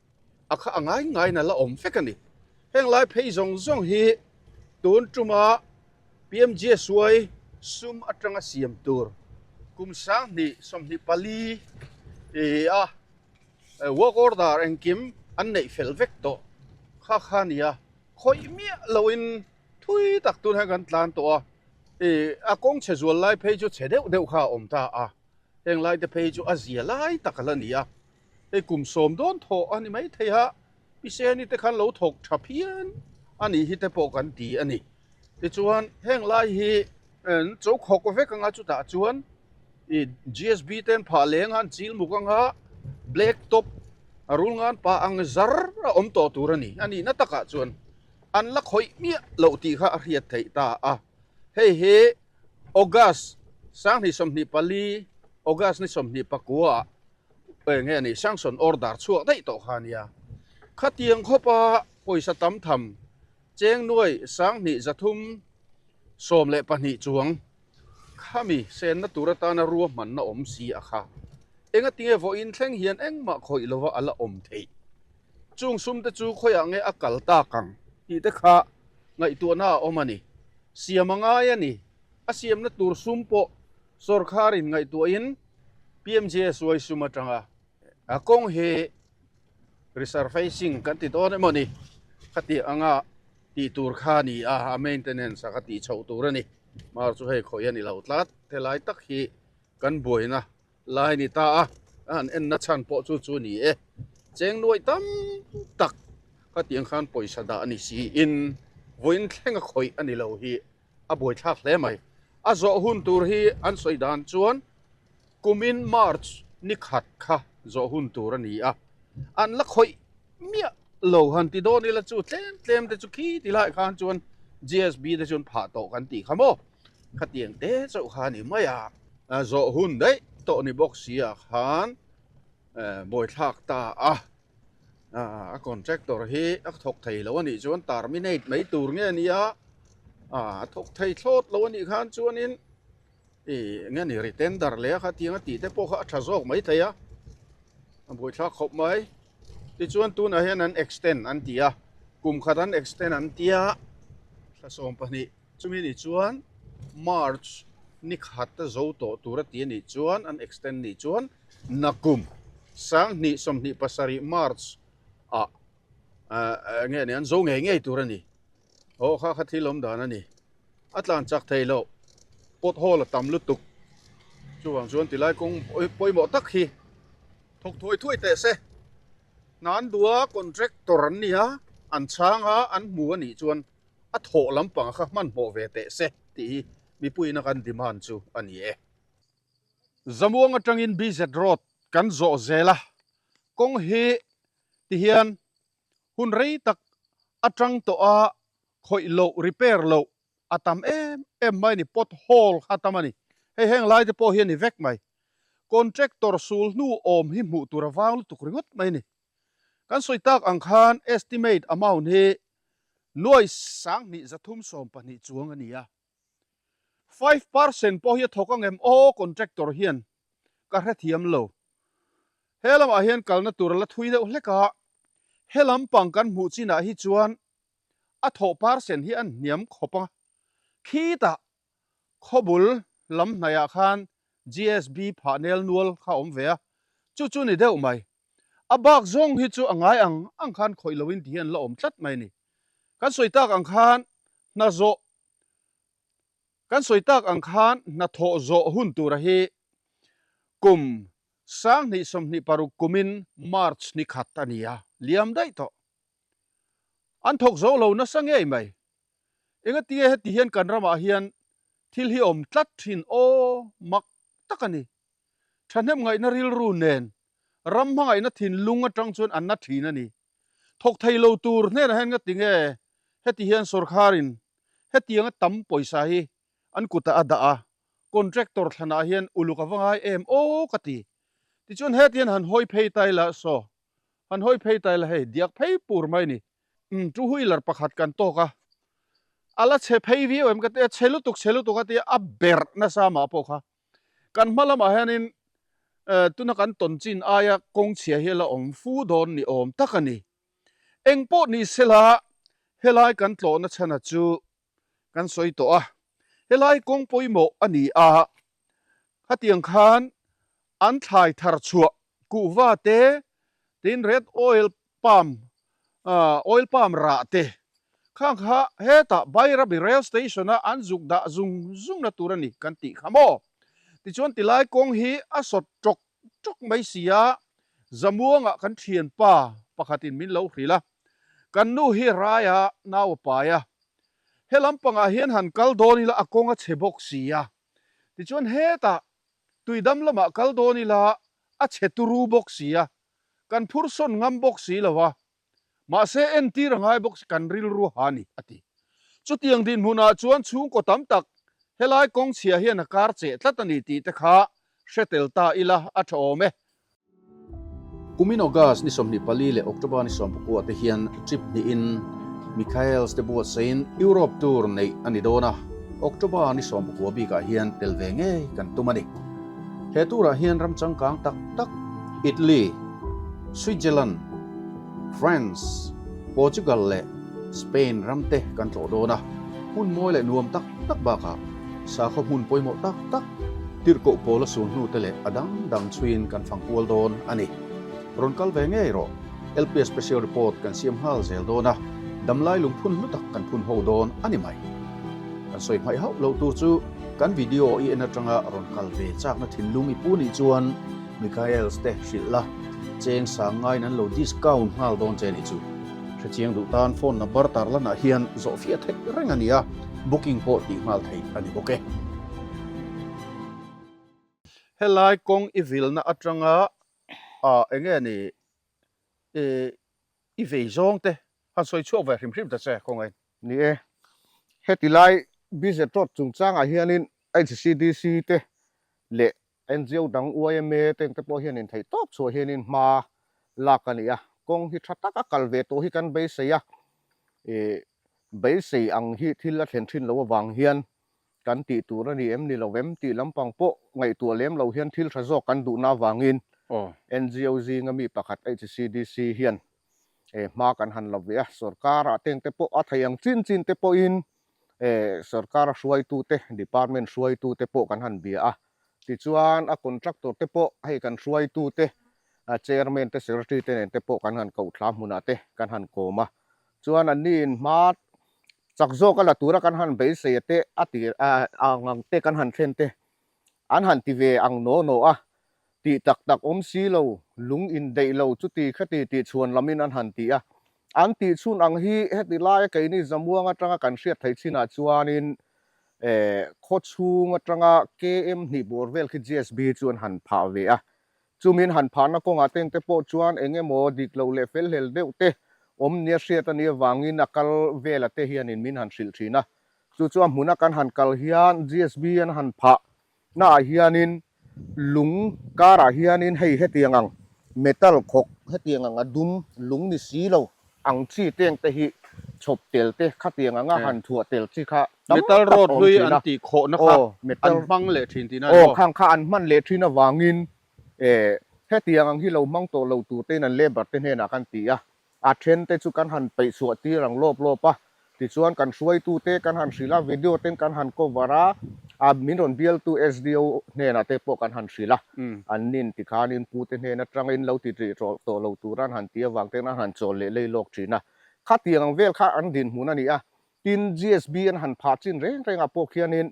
a kha a ngai ngaiin a la awm vek a ni. Heng lai phei zawng zawng hi tun tuma PMGSY sum atanga siam tur kum 2024 a work order engkim an neih fel vek tawh kha kha a ni a, khawih miah loin thui tak tun hian kan tlan tawh a, a kawng chhe zual lai phei chu chhe deuh deuh kha a awm ta a, heng lai te phei chu a zia lai tak a la ni a. Hei kum sawm dawn thawh a ni mai thei a, Piseni te khan lo thawk tha phian a nih hi te pawh kan ti a ni. Tichuan heng lai hi cho khawk vek anga chutah chuan ih GSB te an phah leng a an chil muk anga black top a rul ngan pah ang zar a awm tawh tur a ni. A nihna takah chuan an la khawih miah loh tih kha a hriat theih ta a. Hei hi August 2024 August ni 24 ah Eng nge ni sanction order chhuak daih tawh kha nia. Khatiang khawpa pawisa tam tham cheng nuai 2312 chuang khami senna tur atana ruahmanna awm si a kha. Engatinge vawiin thleng hian engmah khawih lova a la awm theih. Chung sum te chu khawiah nge a kal tak ang tih te kha ngaihtuahna a awm a ni. Siam a ngai a ni. A siamna tur sum pawh sawrkharin ngaihtuahin PMJSY sum atanga a kawng hi resurfacing kan ti dawn emaw ni khati anga tih tur kha a ni a, a maintenance a kha tih chhoh tur a ni. Mar chu hei khawih a ni lo tlat. Helai tak hi kan buaina lai a ni ta a, a han enna chhan pawh chu chu a ni e. Cheng nuai tam tak khatiang khan pawisa dah a ni siin vawiin thleng a khawih a ni lo hi a buaithlak hle mai. A zawh hun tur hi an sawi dan chuan kumin March ni khat kha zawh hun tur a ni a, an la khawih miah lo han ti dawn ila chu tlem tlem te chu khi ti lai khan chuan GSB te chuan phah tawh kan tih kha maw khatiang te chauh kha a ni mai a. Zawh hun daih tawh ni bawk si ah khan buaithlak ta a, a contractor hi a thawk thei lo a nih chuan terminate mai tur nge nia a thawk thei thlawt lo a nih khan chuanin ih eng nge ni retender leh a khatiang a tih te pawh kha a tha zawk mai thei a a buaithlak khawp mai tichuan tunah hian an extend an ti a kum khat an extend an tia thla 12 chumi ni chuan march ni khat a zo tawh tur a ti a nih chuan an extend nih chuan nakum 2027 march ah eng nge ni an zo ngei ngei tur a ni. Aw kha kha thil awm dan a ni. A tlan chak thei loh. Pot hole a tam lutuk. Chuvang chuan tilai kawng pawimawh tak hi thawk thuai thuai teh se. Hna an duh a, contractor an ni a, an chhang a, an hmu a nih chuan a thawh lampang kha hmanhmawh ve teh se tih hi mipuiin a kan demand chu a ni e. Zamuang atangin BZ Road kan zawh zel a, kawng hi tihian Hun rei tak atang tawh a khawih loh, repair loh a tam em em mai a ni, pot hole kha a tam a ni. Hei heng lai te pawh hi a ni vek mai. Contractor sul hnu awm hi hmuh tur a vang lutuk ringawt mai a ni. Kan sawi tak ang khan estimate amount hi nuai 2312 chuang a ni a. 5% pawh hi a thawk ang em aw contractor hian ka hrethiam lo. He lamah hian kalna tur a la thui deuh hlek a, he lampang kan hmuh chinah hi chuan a thawh percent hi a hniam khawp a, khitah khawbul lam hnaihah khan GSB phah nel nual kha a awm ve a, chu chu ni deuh mai. A bak zawng hi chu a ngai ang ang khan khawih loin ti hian la awm tlat mai a ni. Kan sawi tak ang khan hna zawh Kan sawi tak ang khan hnathawh zawh hun tura hi kum 2026 kumin March ni khat a ni a, liam daih tawh. An thawk zo lo nasa ngei mai. Engatinge heti hian kan ramah hian thil hi awm tlat thin aw mak tak a ni. Thahnem ngaihna rilru nen ram hmangaihna thinlung atang chuan an na thin a ni. Thawk thei lo tur hnenah hian ngati nge heti hian sorkharin hetianga tam pawisa hi an kutah a dah a, contractor thlanah hian uluk a va ngai em aw ka ti. Tichuan heti hian han hawi phei ta ila saw, han hawi phei ta ila hei diak phei pur mai ni. Umm two wheeler pakhat kan tawk a, a la chhe phei viau em ka ti a, chhe lutuk chhe lutuk a ti a, a berh nasa mah pawh kha. Kan hma lamah hianin tuna kan tawn chin aia kawng chhia hi a la awm fu dawn ni awm tak a ni. Eng pawh ni sela helai kan tlawhna chhana chu kan sawi tawh a, helai kawng pawimawh a ni a, khatiang khan an thlai thar chhuah kuhva te, tin red oil palm oil palm rah te khang kha hetah Bairabi rail station a an zuk dah zung zung na tur a ni kan tih kha maw? Tichuan tilai kawng hi a sawt tawk tawk mai si a, Zamuangah kan thianpa pakhatin min lo hrilh a, kan nu hi raia nau a pai a, he lampangah hian han kal dawn ila a kawng a chhe bawk si a, tichuan hetah tuidam lamah kal dawn ila a chhe turu bawk si a, Kan phur sawn ngam bawk si lo a, mahse entir a ngai bawk si kan rilru ha ni, a ti. Chutiang dinhmunah chuan chhungkaw tam tak helai kawng chhia hian a kar cheh tlat a ni tih te kha hre tel ta ila a tha awm e. Kumin August ni 24 leh October ni 19 te hian trip hnihin Michaels te buatsaiin Europe tour neih a ni dawn a, October ni 19 bikah hian tel ve ngei kan tum a ni. He turah hian ram changkang tak tak Italy, Switzerland, France, Portugal leh Spain ram te kan tlawh dawn a, hmun mawi leh nuam tak tak bakah sakhaw hmun pawimawh tak tak tirhkoh pawl a sul hnu te leh a dang dang chhuiin kan fang kual dawn a ni. Rawn kal ve ngei rawh, LPS Special Report kan siam nghal zel dawn a, damlai lungphun hlu tak kan phun ho dawn a ni mai. Kan sawi hmaih hauh lo tur chu. Kan video i en atanga rawn kal ve chakna thinlung i pu nih chuan Michaels te hrilh la, cheng sang ngaiin an lo discount nghal dawn che nih chu. Hrechiang duh tan phone number tarlanah hian zawhfiah theih reng a ni a, booking pawh tih nghal theih a ni bawk e. Helai kawng i vilna atanga ah enge ni i vei zawng te han sawi chhuak ve hrim hrim ta che kawngaiin. Ni e, heti lai BZ Road chungchangah hianin HCDC te leh NGO dang yma te te pawh hianin theih tawp chhuah hianin hma lak a ni a, kawng hi tha taka kal ve tawh hi kan beisei a, ih beisei ang hi thil a thlen thin loh avang hian kan tih tur a ni em ni lo em tih lampang pawh ngaihtuah lem lo hian thil tha zawk kan duhna avangin NGO zinga mi pakhat HCDC hian hma kan han la ve a, sorkar ah tengte pawh a theih ang chin chin te pawhin sorkar a hruaitute department hruaitute pawh kan han bia a, tichuan a contractor te pawh hei kan hruaitute chairman te secretary te nen te pawh kan han koh thla hmunah te kan han kawm a, chuan anni in hma chak zawk a la tura kan han beisei a te a tir ang ang te kan han thlen te an han ti ve ang naw naw a, tih tak tak awm si lo, lung indeih lo chuti khati tih chhuan lamin an han ti a. An tih chhun ang hi heti laia keini Zamuang atanga kan hriat theih chinah chuanin khaw chhung atanga KM hnih bawr vel khi GSB chu an han phah ve a. Chumin han phahna kawngah teng te pawh chuan eng emaw dik loh leh fel hlel deuh te awm nia hriat a nih avangin a kal vela te hianin min han hrilh thin a. Chu chu a hmuna kan han kal hian GSB an han phah naah hianin lung karah hianin hei hetiang ang metal khawk hetiang ang a dum lung ni si lo ang chi teng te hi chhawp tel te khatiang anga han thuah tel chi kha tam Metal tak rod a awm hlui thin an a. tih khawhna kha Aw metal an hmang leh thin tihna a ni aw maw? khang kha an hman leh thin avangin eh hetiang ang hi lo hmang tawh lo tur tein an labour te hnenah kan ti a. A then te chu kan han peih chhuah tir ang lawp lawp a, tichuan kan hruaitu te kan han hrilh a, video ten kan han cover a, a min rawn bialtu SDO hnenah te pawh kan han hrilh a, an nin tikhanin pu te hnen atangin lo ti rih tawh lo tur an han ti avang ten an han chawl leh lei lawk thin a. Khatiang ang vel kha an dinhmun a ni a, tin GSB an han phah chin reng rengah pawh khianin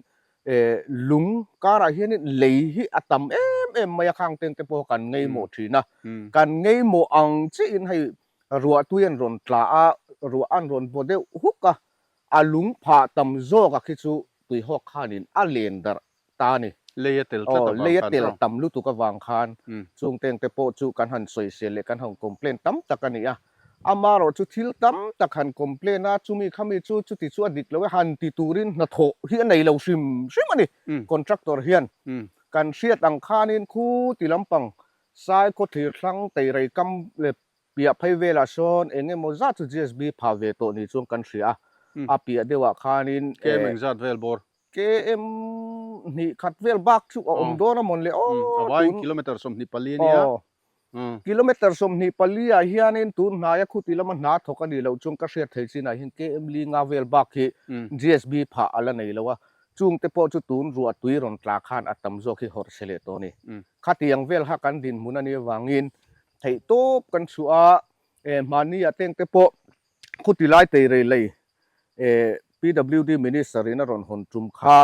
lung karah hianin lei hi a tam em em mai a, khang teng te pawh kan ngeimawh thin a, kan ngeimawh ang chiahin hei ruah tui an rawn tla a, ruah an rawn vaw deuh huk a, a lung phah tam zawk a khi chu tuihawk khanin a len darh ta a ni. Lei a tel tlat Aw, avang lei a khan tel rawng. tam lutuk avang khan chung teng te pawh chu kan han sawisel leh kan han complain tam tak a ni a. Amaherawh chu thil tam tak han complain a, chumi khami chu chuti chu a dik lo e, han ti turin hnathawh hi a nei lo hrim hrim a ni. Contractor hian kan hriat ang khanin khu ti lampang Sai khawthlir thlang Teirei kam leh Piah phei velah sawn eng emaw zat chu GSB phah ve tawh ni chuan kan hria a, a piah deuhah khanin KM engzat vel bawr? KM hnih khat vel bak chu a awm dawn a mawn le aw. A vaiin kilometer 24 a nia. Aw, kilometer 24 ah hianin tun hnaia khuti lama hna thawk a nih loh chuan ka hriat thei chinah hian KM li nga vel bak hi GSB phah a la nei lo a, chungte pawh chu tun ruah tui rawn tla khan a tam zawk hi hawrh chhe leh tawh a ni. Khatiang vel kha kan dinhmun a nih avangin Theih tawp kan chhuah a, eh hmahni ah teng te pawh khuti lai tei rei lei eh PWD Minister in a rawn hawn tum kha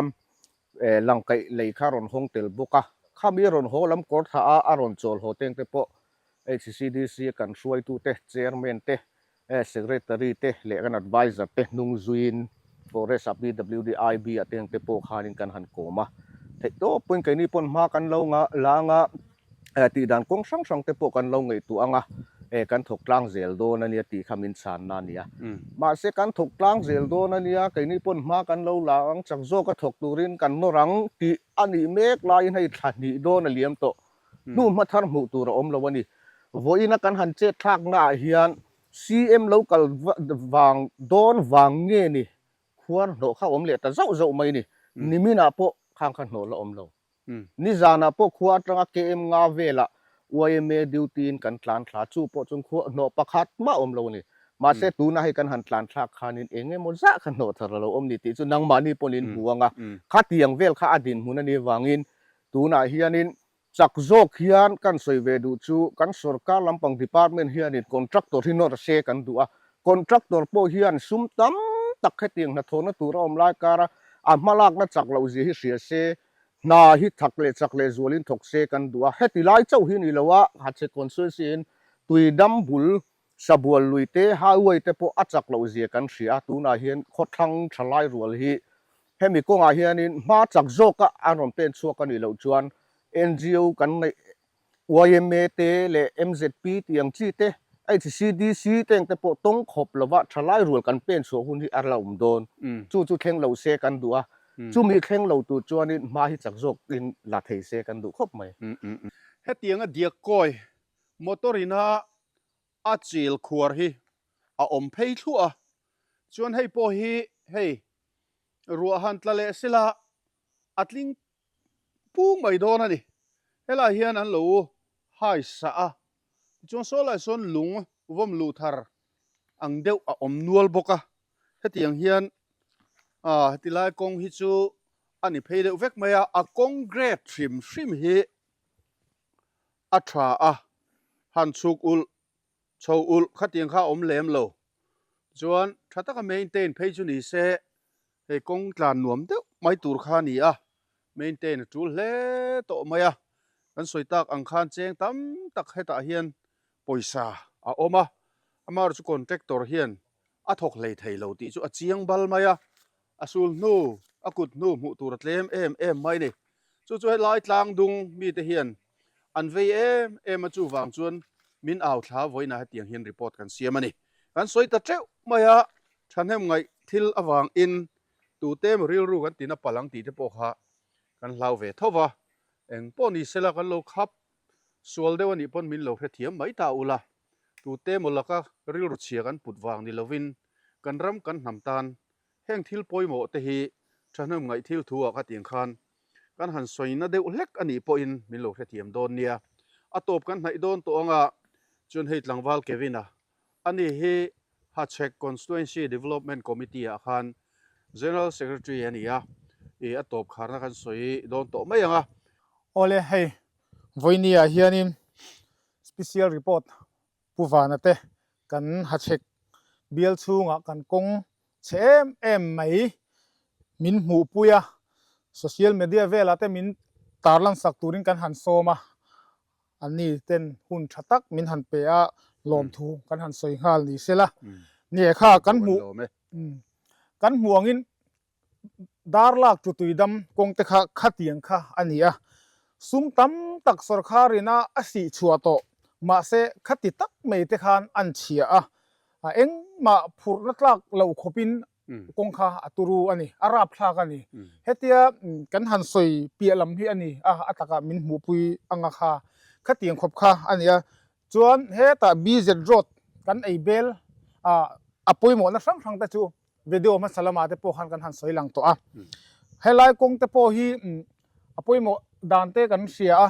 eh langkaih lei kha a rawn hawng tel bawk a, khami a rawn haw lam kawr thlah a a rawn chawl haw teng te pawh HCDC a kan hruaitu te Chairman te eh Secretary te leh kan Adviser te hnung zuiin Forest ah PWD IB ah teng te pawh khanin kan han kawm a, theih tawp pawhin keini pawn hma kan lo nga lang a. eh tih dan kawng hrang hrang te pawh kan lo ngaihtuah ang a, eh kan thawk tlang zel dawn a nia tih kha min chhanna a ni a. Mahse kan thawk tlang zel dawn a nia, keini pawn hma kan lo la ang, chak zawka thawk turin kan nawr ang tih a nih mek laiin hei thla hnih dawn a liam tawh. Hnu hma thar hmuh tur a awm lo a ni. Vawiina kan han chet thlakna ah hian CM lo kal vang dawn vang nge ni khuar hnawh kha awm leh ta zauh zauh mai ni. Niminah pawh khang kha hnawh la awm lo. Nizanah pawh khua atanga KM nga velah yma duty in kan tlan thla, chu pawh chuan khua hnawh pakhat mah awm lo a ni. Mahse tunah hei kan han tlan thlak khanin eng emaw zah kha hnawh thar a lo awm ni tih chu nangmahni pawhin in hmu ang a, khatiang vel kha a dinhmun a nih avangin tunah hianin chak zawk hian kan sawi ve duh chu kan sorkar lampang department hianin contractor hi nawr se kan duh a, contractor pawh hian sum tam tak hetiang hnathawhna tur a awm lai kara. A hmalakna chak loh zia hi hria se, hna hi thak leh chak leh zualin thawk se kan duh a. Heti lai chauh hi ni lo a, Hachhek constituency in Tuidam bul Sabual lui te, highway te pawh a chak loh zia kan hria a, tunah hian khawthlang tha lai rual hi hemi kawngah hianin hma chak zawka an rawn pen chhuak a nih loh chuan NGO kan neih yma te leh MZP tih ang chi te, HCDC te ang te pawh tawng khawp lova tha lai rual kan pen chhuah hun hi a la awm dawn. Chu chu thleng lo se kan duh a, chumi thleng lo tur chuanin hma hi chak zawkin la thei se kan duh khawp mai. Hetianga diak kawi motor ina a chil khuar hi a awm phei thluah a, chuan hei pawh hi hei ruah han tla leh sela a tling pung mai dawn a ni. Helaiah hian an lo hai sah a, tichuan saw laiah sawn lung vawm luh thar ang deuh a awm nual bawk a, hetiang hian ah heti lai kawng hi chu a ni phei deuh vek mai a, a kawng grade hrim hrim hi a tha a, han chhuk ulh chho ulh khatiang kha a awm lem lo. Chuan tha taka maintain phei chu ni se hei kawng tlan nuam deuh mai tur kha a ni a, maintain a tul hle tawh mai a. Kan sawi tak ang khan cheng tam tak hetah hian pawisa a awm a, amaherawhchu chu contractor hian a thawk hlei thei lo tih chu a chiang bal mai a. A sul hnu, a kut hnu hmuh tur a tlem em em mai ni. Chu chu helai tlang dung mite hian an vei em em a, chuvang chuan min au thla vawiinah hetiang hian report kan siam a ni. Kan sawi ta teuh mai a, thahnem ngaih thil avangin tute emaw rilru kan tina palh ang tih te pawh kha kan hlau ve tho va, eng pawh ni sela kan lo khap sual deuh a nih pawn min lo hrethiam mai ta ula, tute emaw laka rilru chhia kan put vang ni lovin kan ram kan hnam tan Heng thil pawimawh te hi thahnem ngaih thil thu ah khatiang khan kan han sawina deuh hlek a nih pawhin min lo hrethiam dawn nia. A tawp kan hnaih dawn tawh anga chuan hei tlangval Kevin-a ani hi Hachhek Constituency Development Committee ah khan General Secretary a ni a, ih a tawp kharna kan sawi dawn tawh mai ang a. Awle hei vawinia hianin Special Report Pu Vana te kan hachhek bial chhungah kan kawng chhe em em mai min hmuhpui a, social media velah te min tarlan sak turin kan han sawm a, anni ten hun tha tak min han pe a, lawmthu kan han sawi nghal ni sela. Ni kha kan hmuh kan hmuh angin Dar lak chu tuidam kawng te kha khatiang kha a ni a, sum tam tak sawrkhar ina a sih chhuah tawh mahse khati tak mai te khan an chhia a, engmah phurhna tlak lo khawpin kawng kha a turu a ni, a rapthlak a ni. Hetia kan han sawi piah lam hi a ni a, a takah min hmuhpui anga kha khatiang khawp kha a ni a, chuan hetah BZ road kan ei bel a pawimawhna hrang hrang te chu Video hmasa lamah te pawh khan kan han sawi lang tawh a. Helai kawng te pawh hi a pawimawh dan te kan hria a.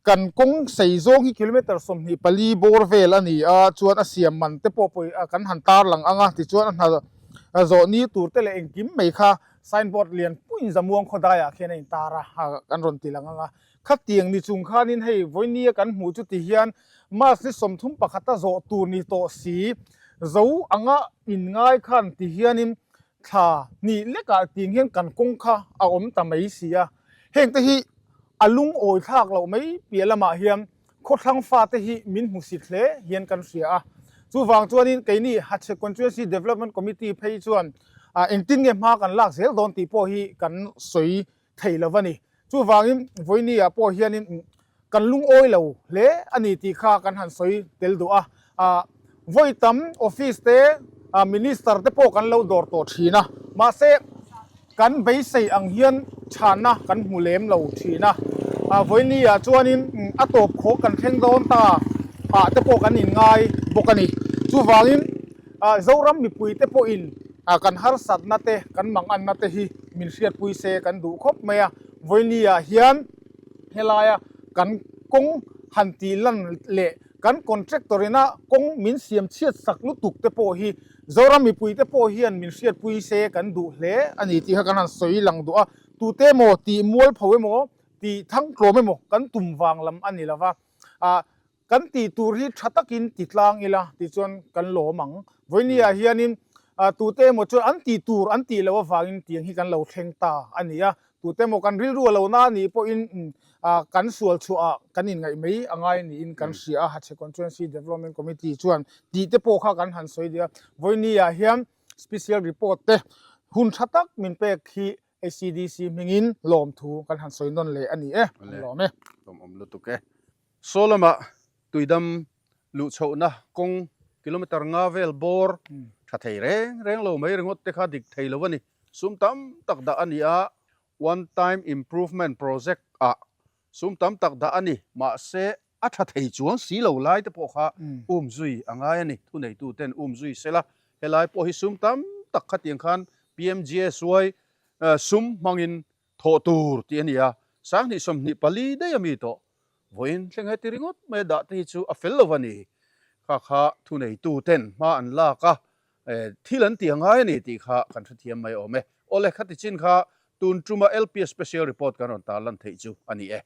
Kan kawng sei zawng hi kilometer 24 bawr vel a ni a, chuan a siam man te pawh pawi kan han tar lang ang a, tichuan a hna zawh ni tur te leh engkim mai kha signboard lian puiin Zamuang khawdaiah khian a intar a, kan rawn ti lang ang a. Khatiang ni chung khanin hei vawinia kan hmuh chu ti hian March ni 31 a zawh tur ni tawh si, zo anga inngai khan ti hianin thla hnih lekah tiang hian kan kawng kha a awm ta mai si a. Heng te hi a lungawi thlak loh mai piah lamah hian khawthlang fate hi min hmusit hle hian kan hria a. Chuvang chuanin keini Hachhek Constituency Development Committee phei chuan engtin nge hma kan lak zel dawn tih pawh hi kan sawi thei lo a ni. Chuvangin vawinia pawh hianin kan lungawi lo hle a ni tih kha kan han sawi tel duh a. Vawi tam office te, minister te pawh kan lo dawr tawh thin a, mahse kan beisei ang hian chhanna kan hmu lem lo thin a. Vawinia chuanin a tawp khawk kan thleng dawn ta ah te pawh kan inngai bawk a ni. Chuvangin Zoram mipuite pawhin kan harsatna te, kan manganna te hi min hriatpui se kan duh khawp mai a, vawinia hian helaia kan kawng han tih lan leh kan contractor ina kawng min siam chhiat sak lutuk te pawh hi Zoram mipui te pawh hian min hriatpui se kan duh hle a ni tih kha kan han sawi lang duh a, tute emaw tih mualpho emaw tih thangtlawm emaw kan tum vang lam a ni lova, ah Kan tih tur hi tha takin ti tlang ila tichuan kan lawm ang. Vawinia hianin Tute emaw chuan an tih tur an tih loh avangin tiang hi kan lo thleng ta a ni a. Tute emaw kan rilru a lo na a nih pawhin kan sual chhuahah kan inngaih mai a ngai niin kan hria a. Hachhe Constituency Development Committee chuan tih te pawh kha kan han sawi deuh a. Vawinia hian Special Report te hun tha tak min pek hi HCDC hmingin lawmthu kan han sawi nawn leh a ni e. An lawm e. Lawmawm lutuk e. Saw lamah tuidam luh chhohna kawng kilometer nga vel bawr tha thei reng reng lo mai ringawt te kha dik thei lo a ni. Sum tam tak dah a ni a, one time improvement project ah sum tam tak dah a ni. Mahse a tha thei chuang si lo lai te pawh kha um zui a ngai a ni. Thuneitu ten um zui sela helai pawh hi sum tam tak khatiang khan PMGSY sum hmangin Thawh tur tih a ni a, 20 24 daih a mi tawh. Vawiin thleng heti ringawt mai a dah te hi chu a fel lo a ni. Kha kha thuneitu ten hma an lak a, thil an ti a ngai a ni tih kha kan hrethiam mai awm e. Awle, khati chin kha tun tuma LPS Special Report kan rawn tarlan theih chu a ni e.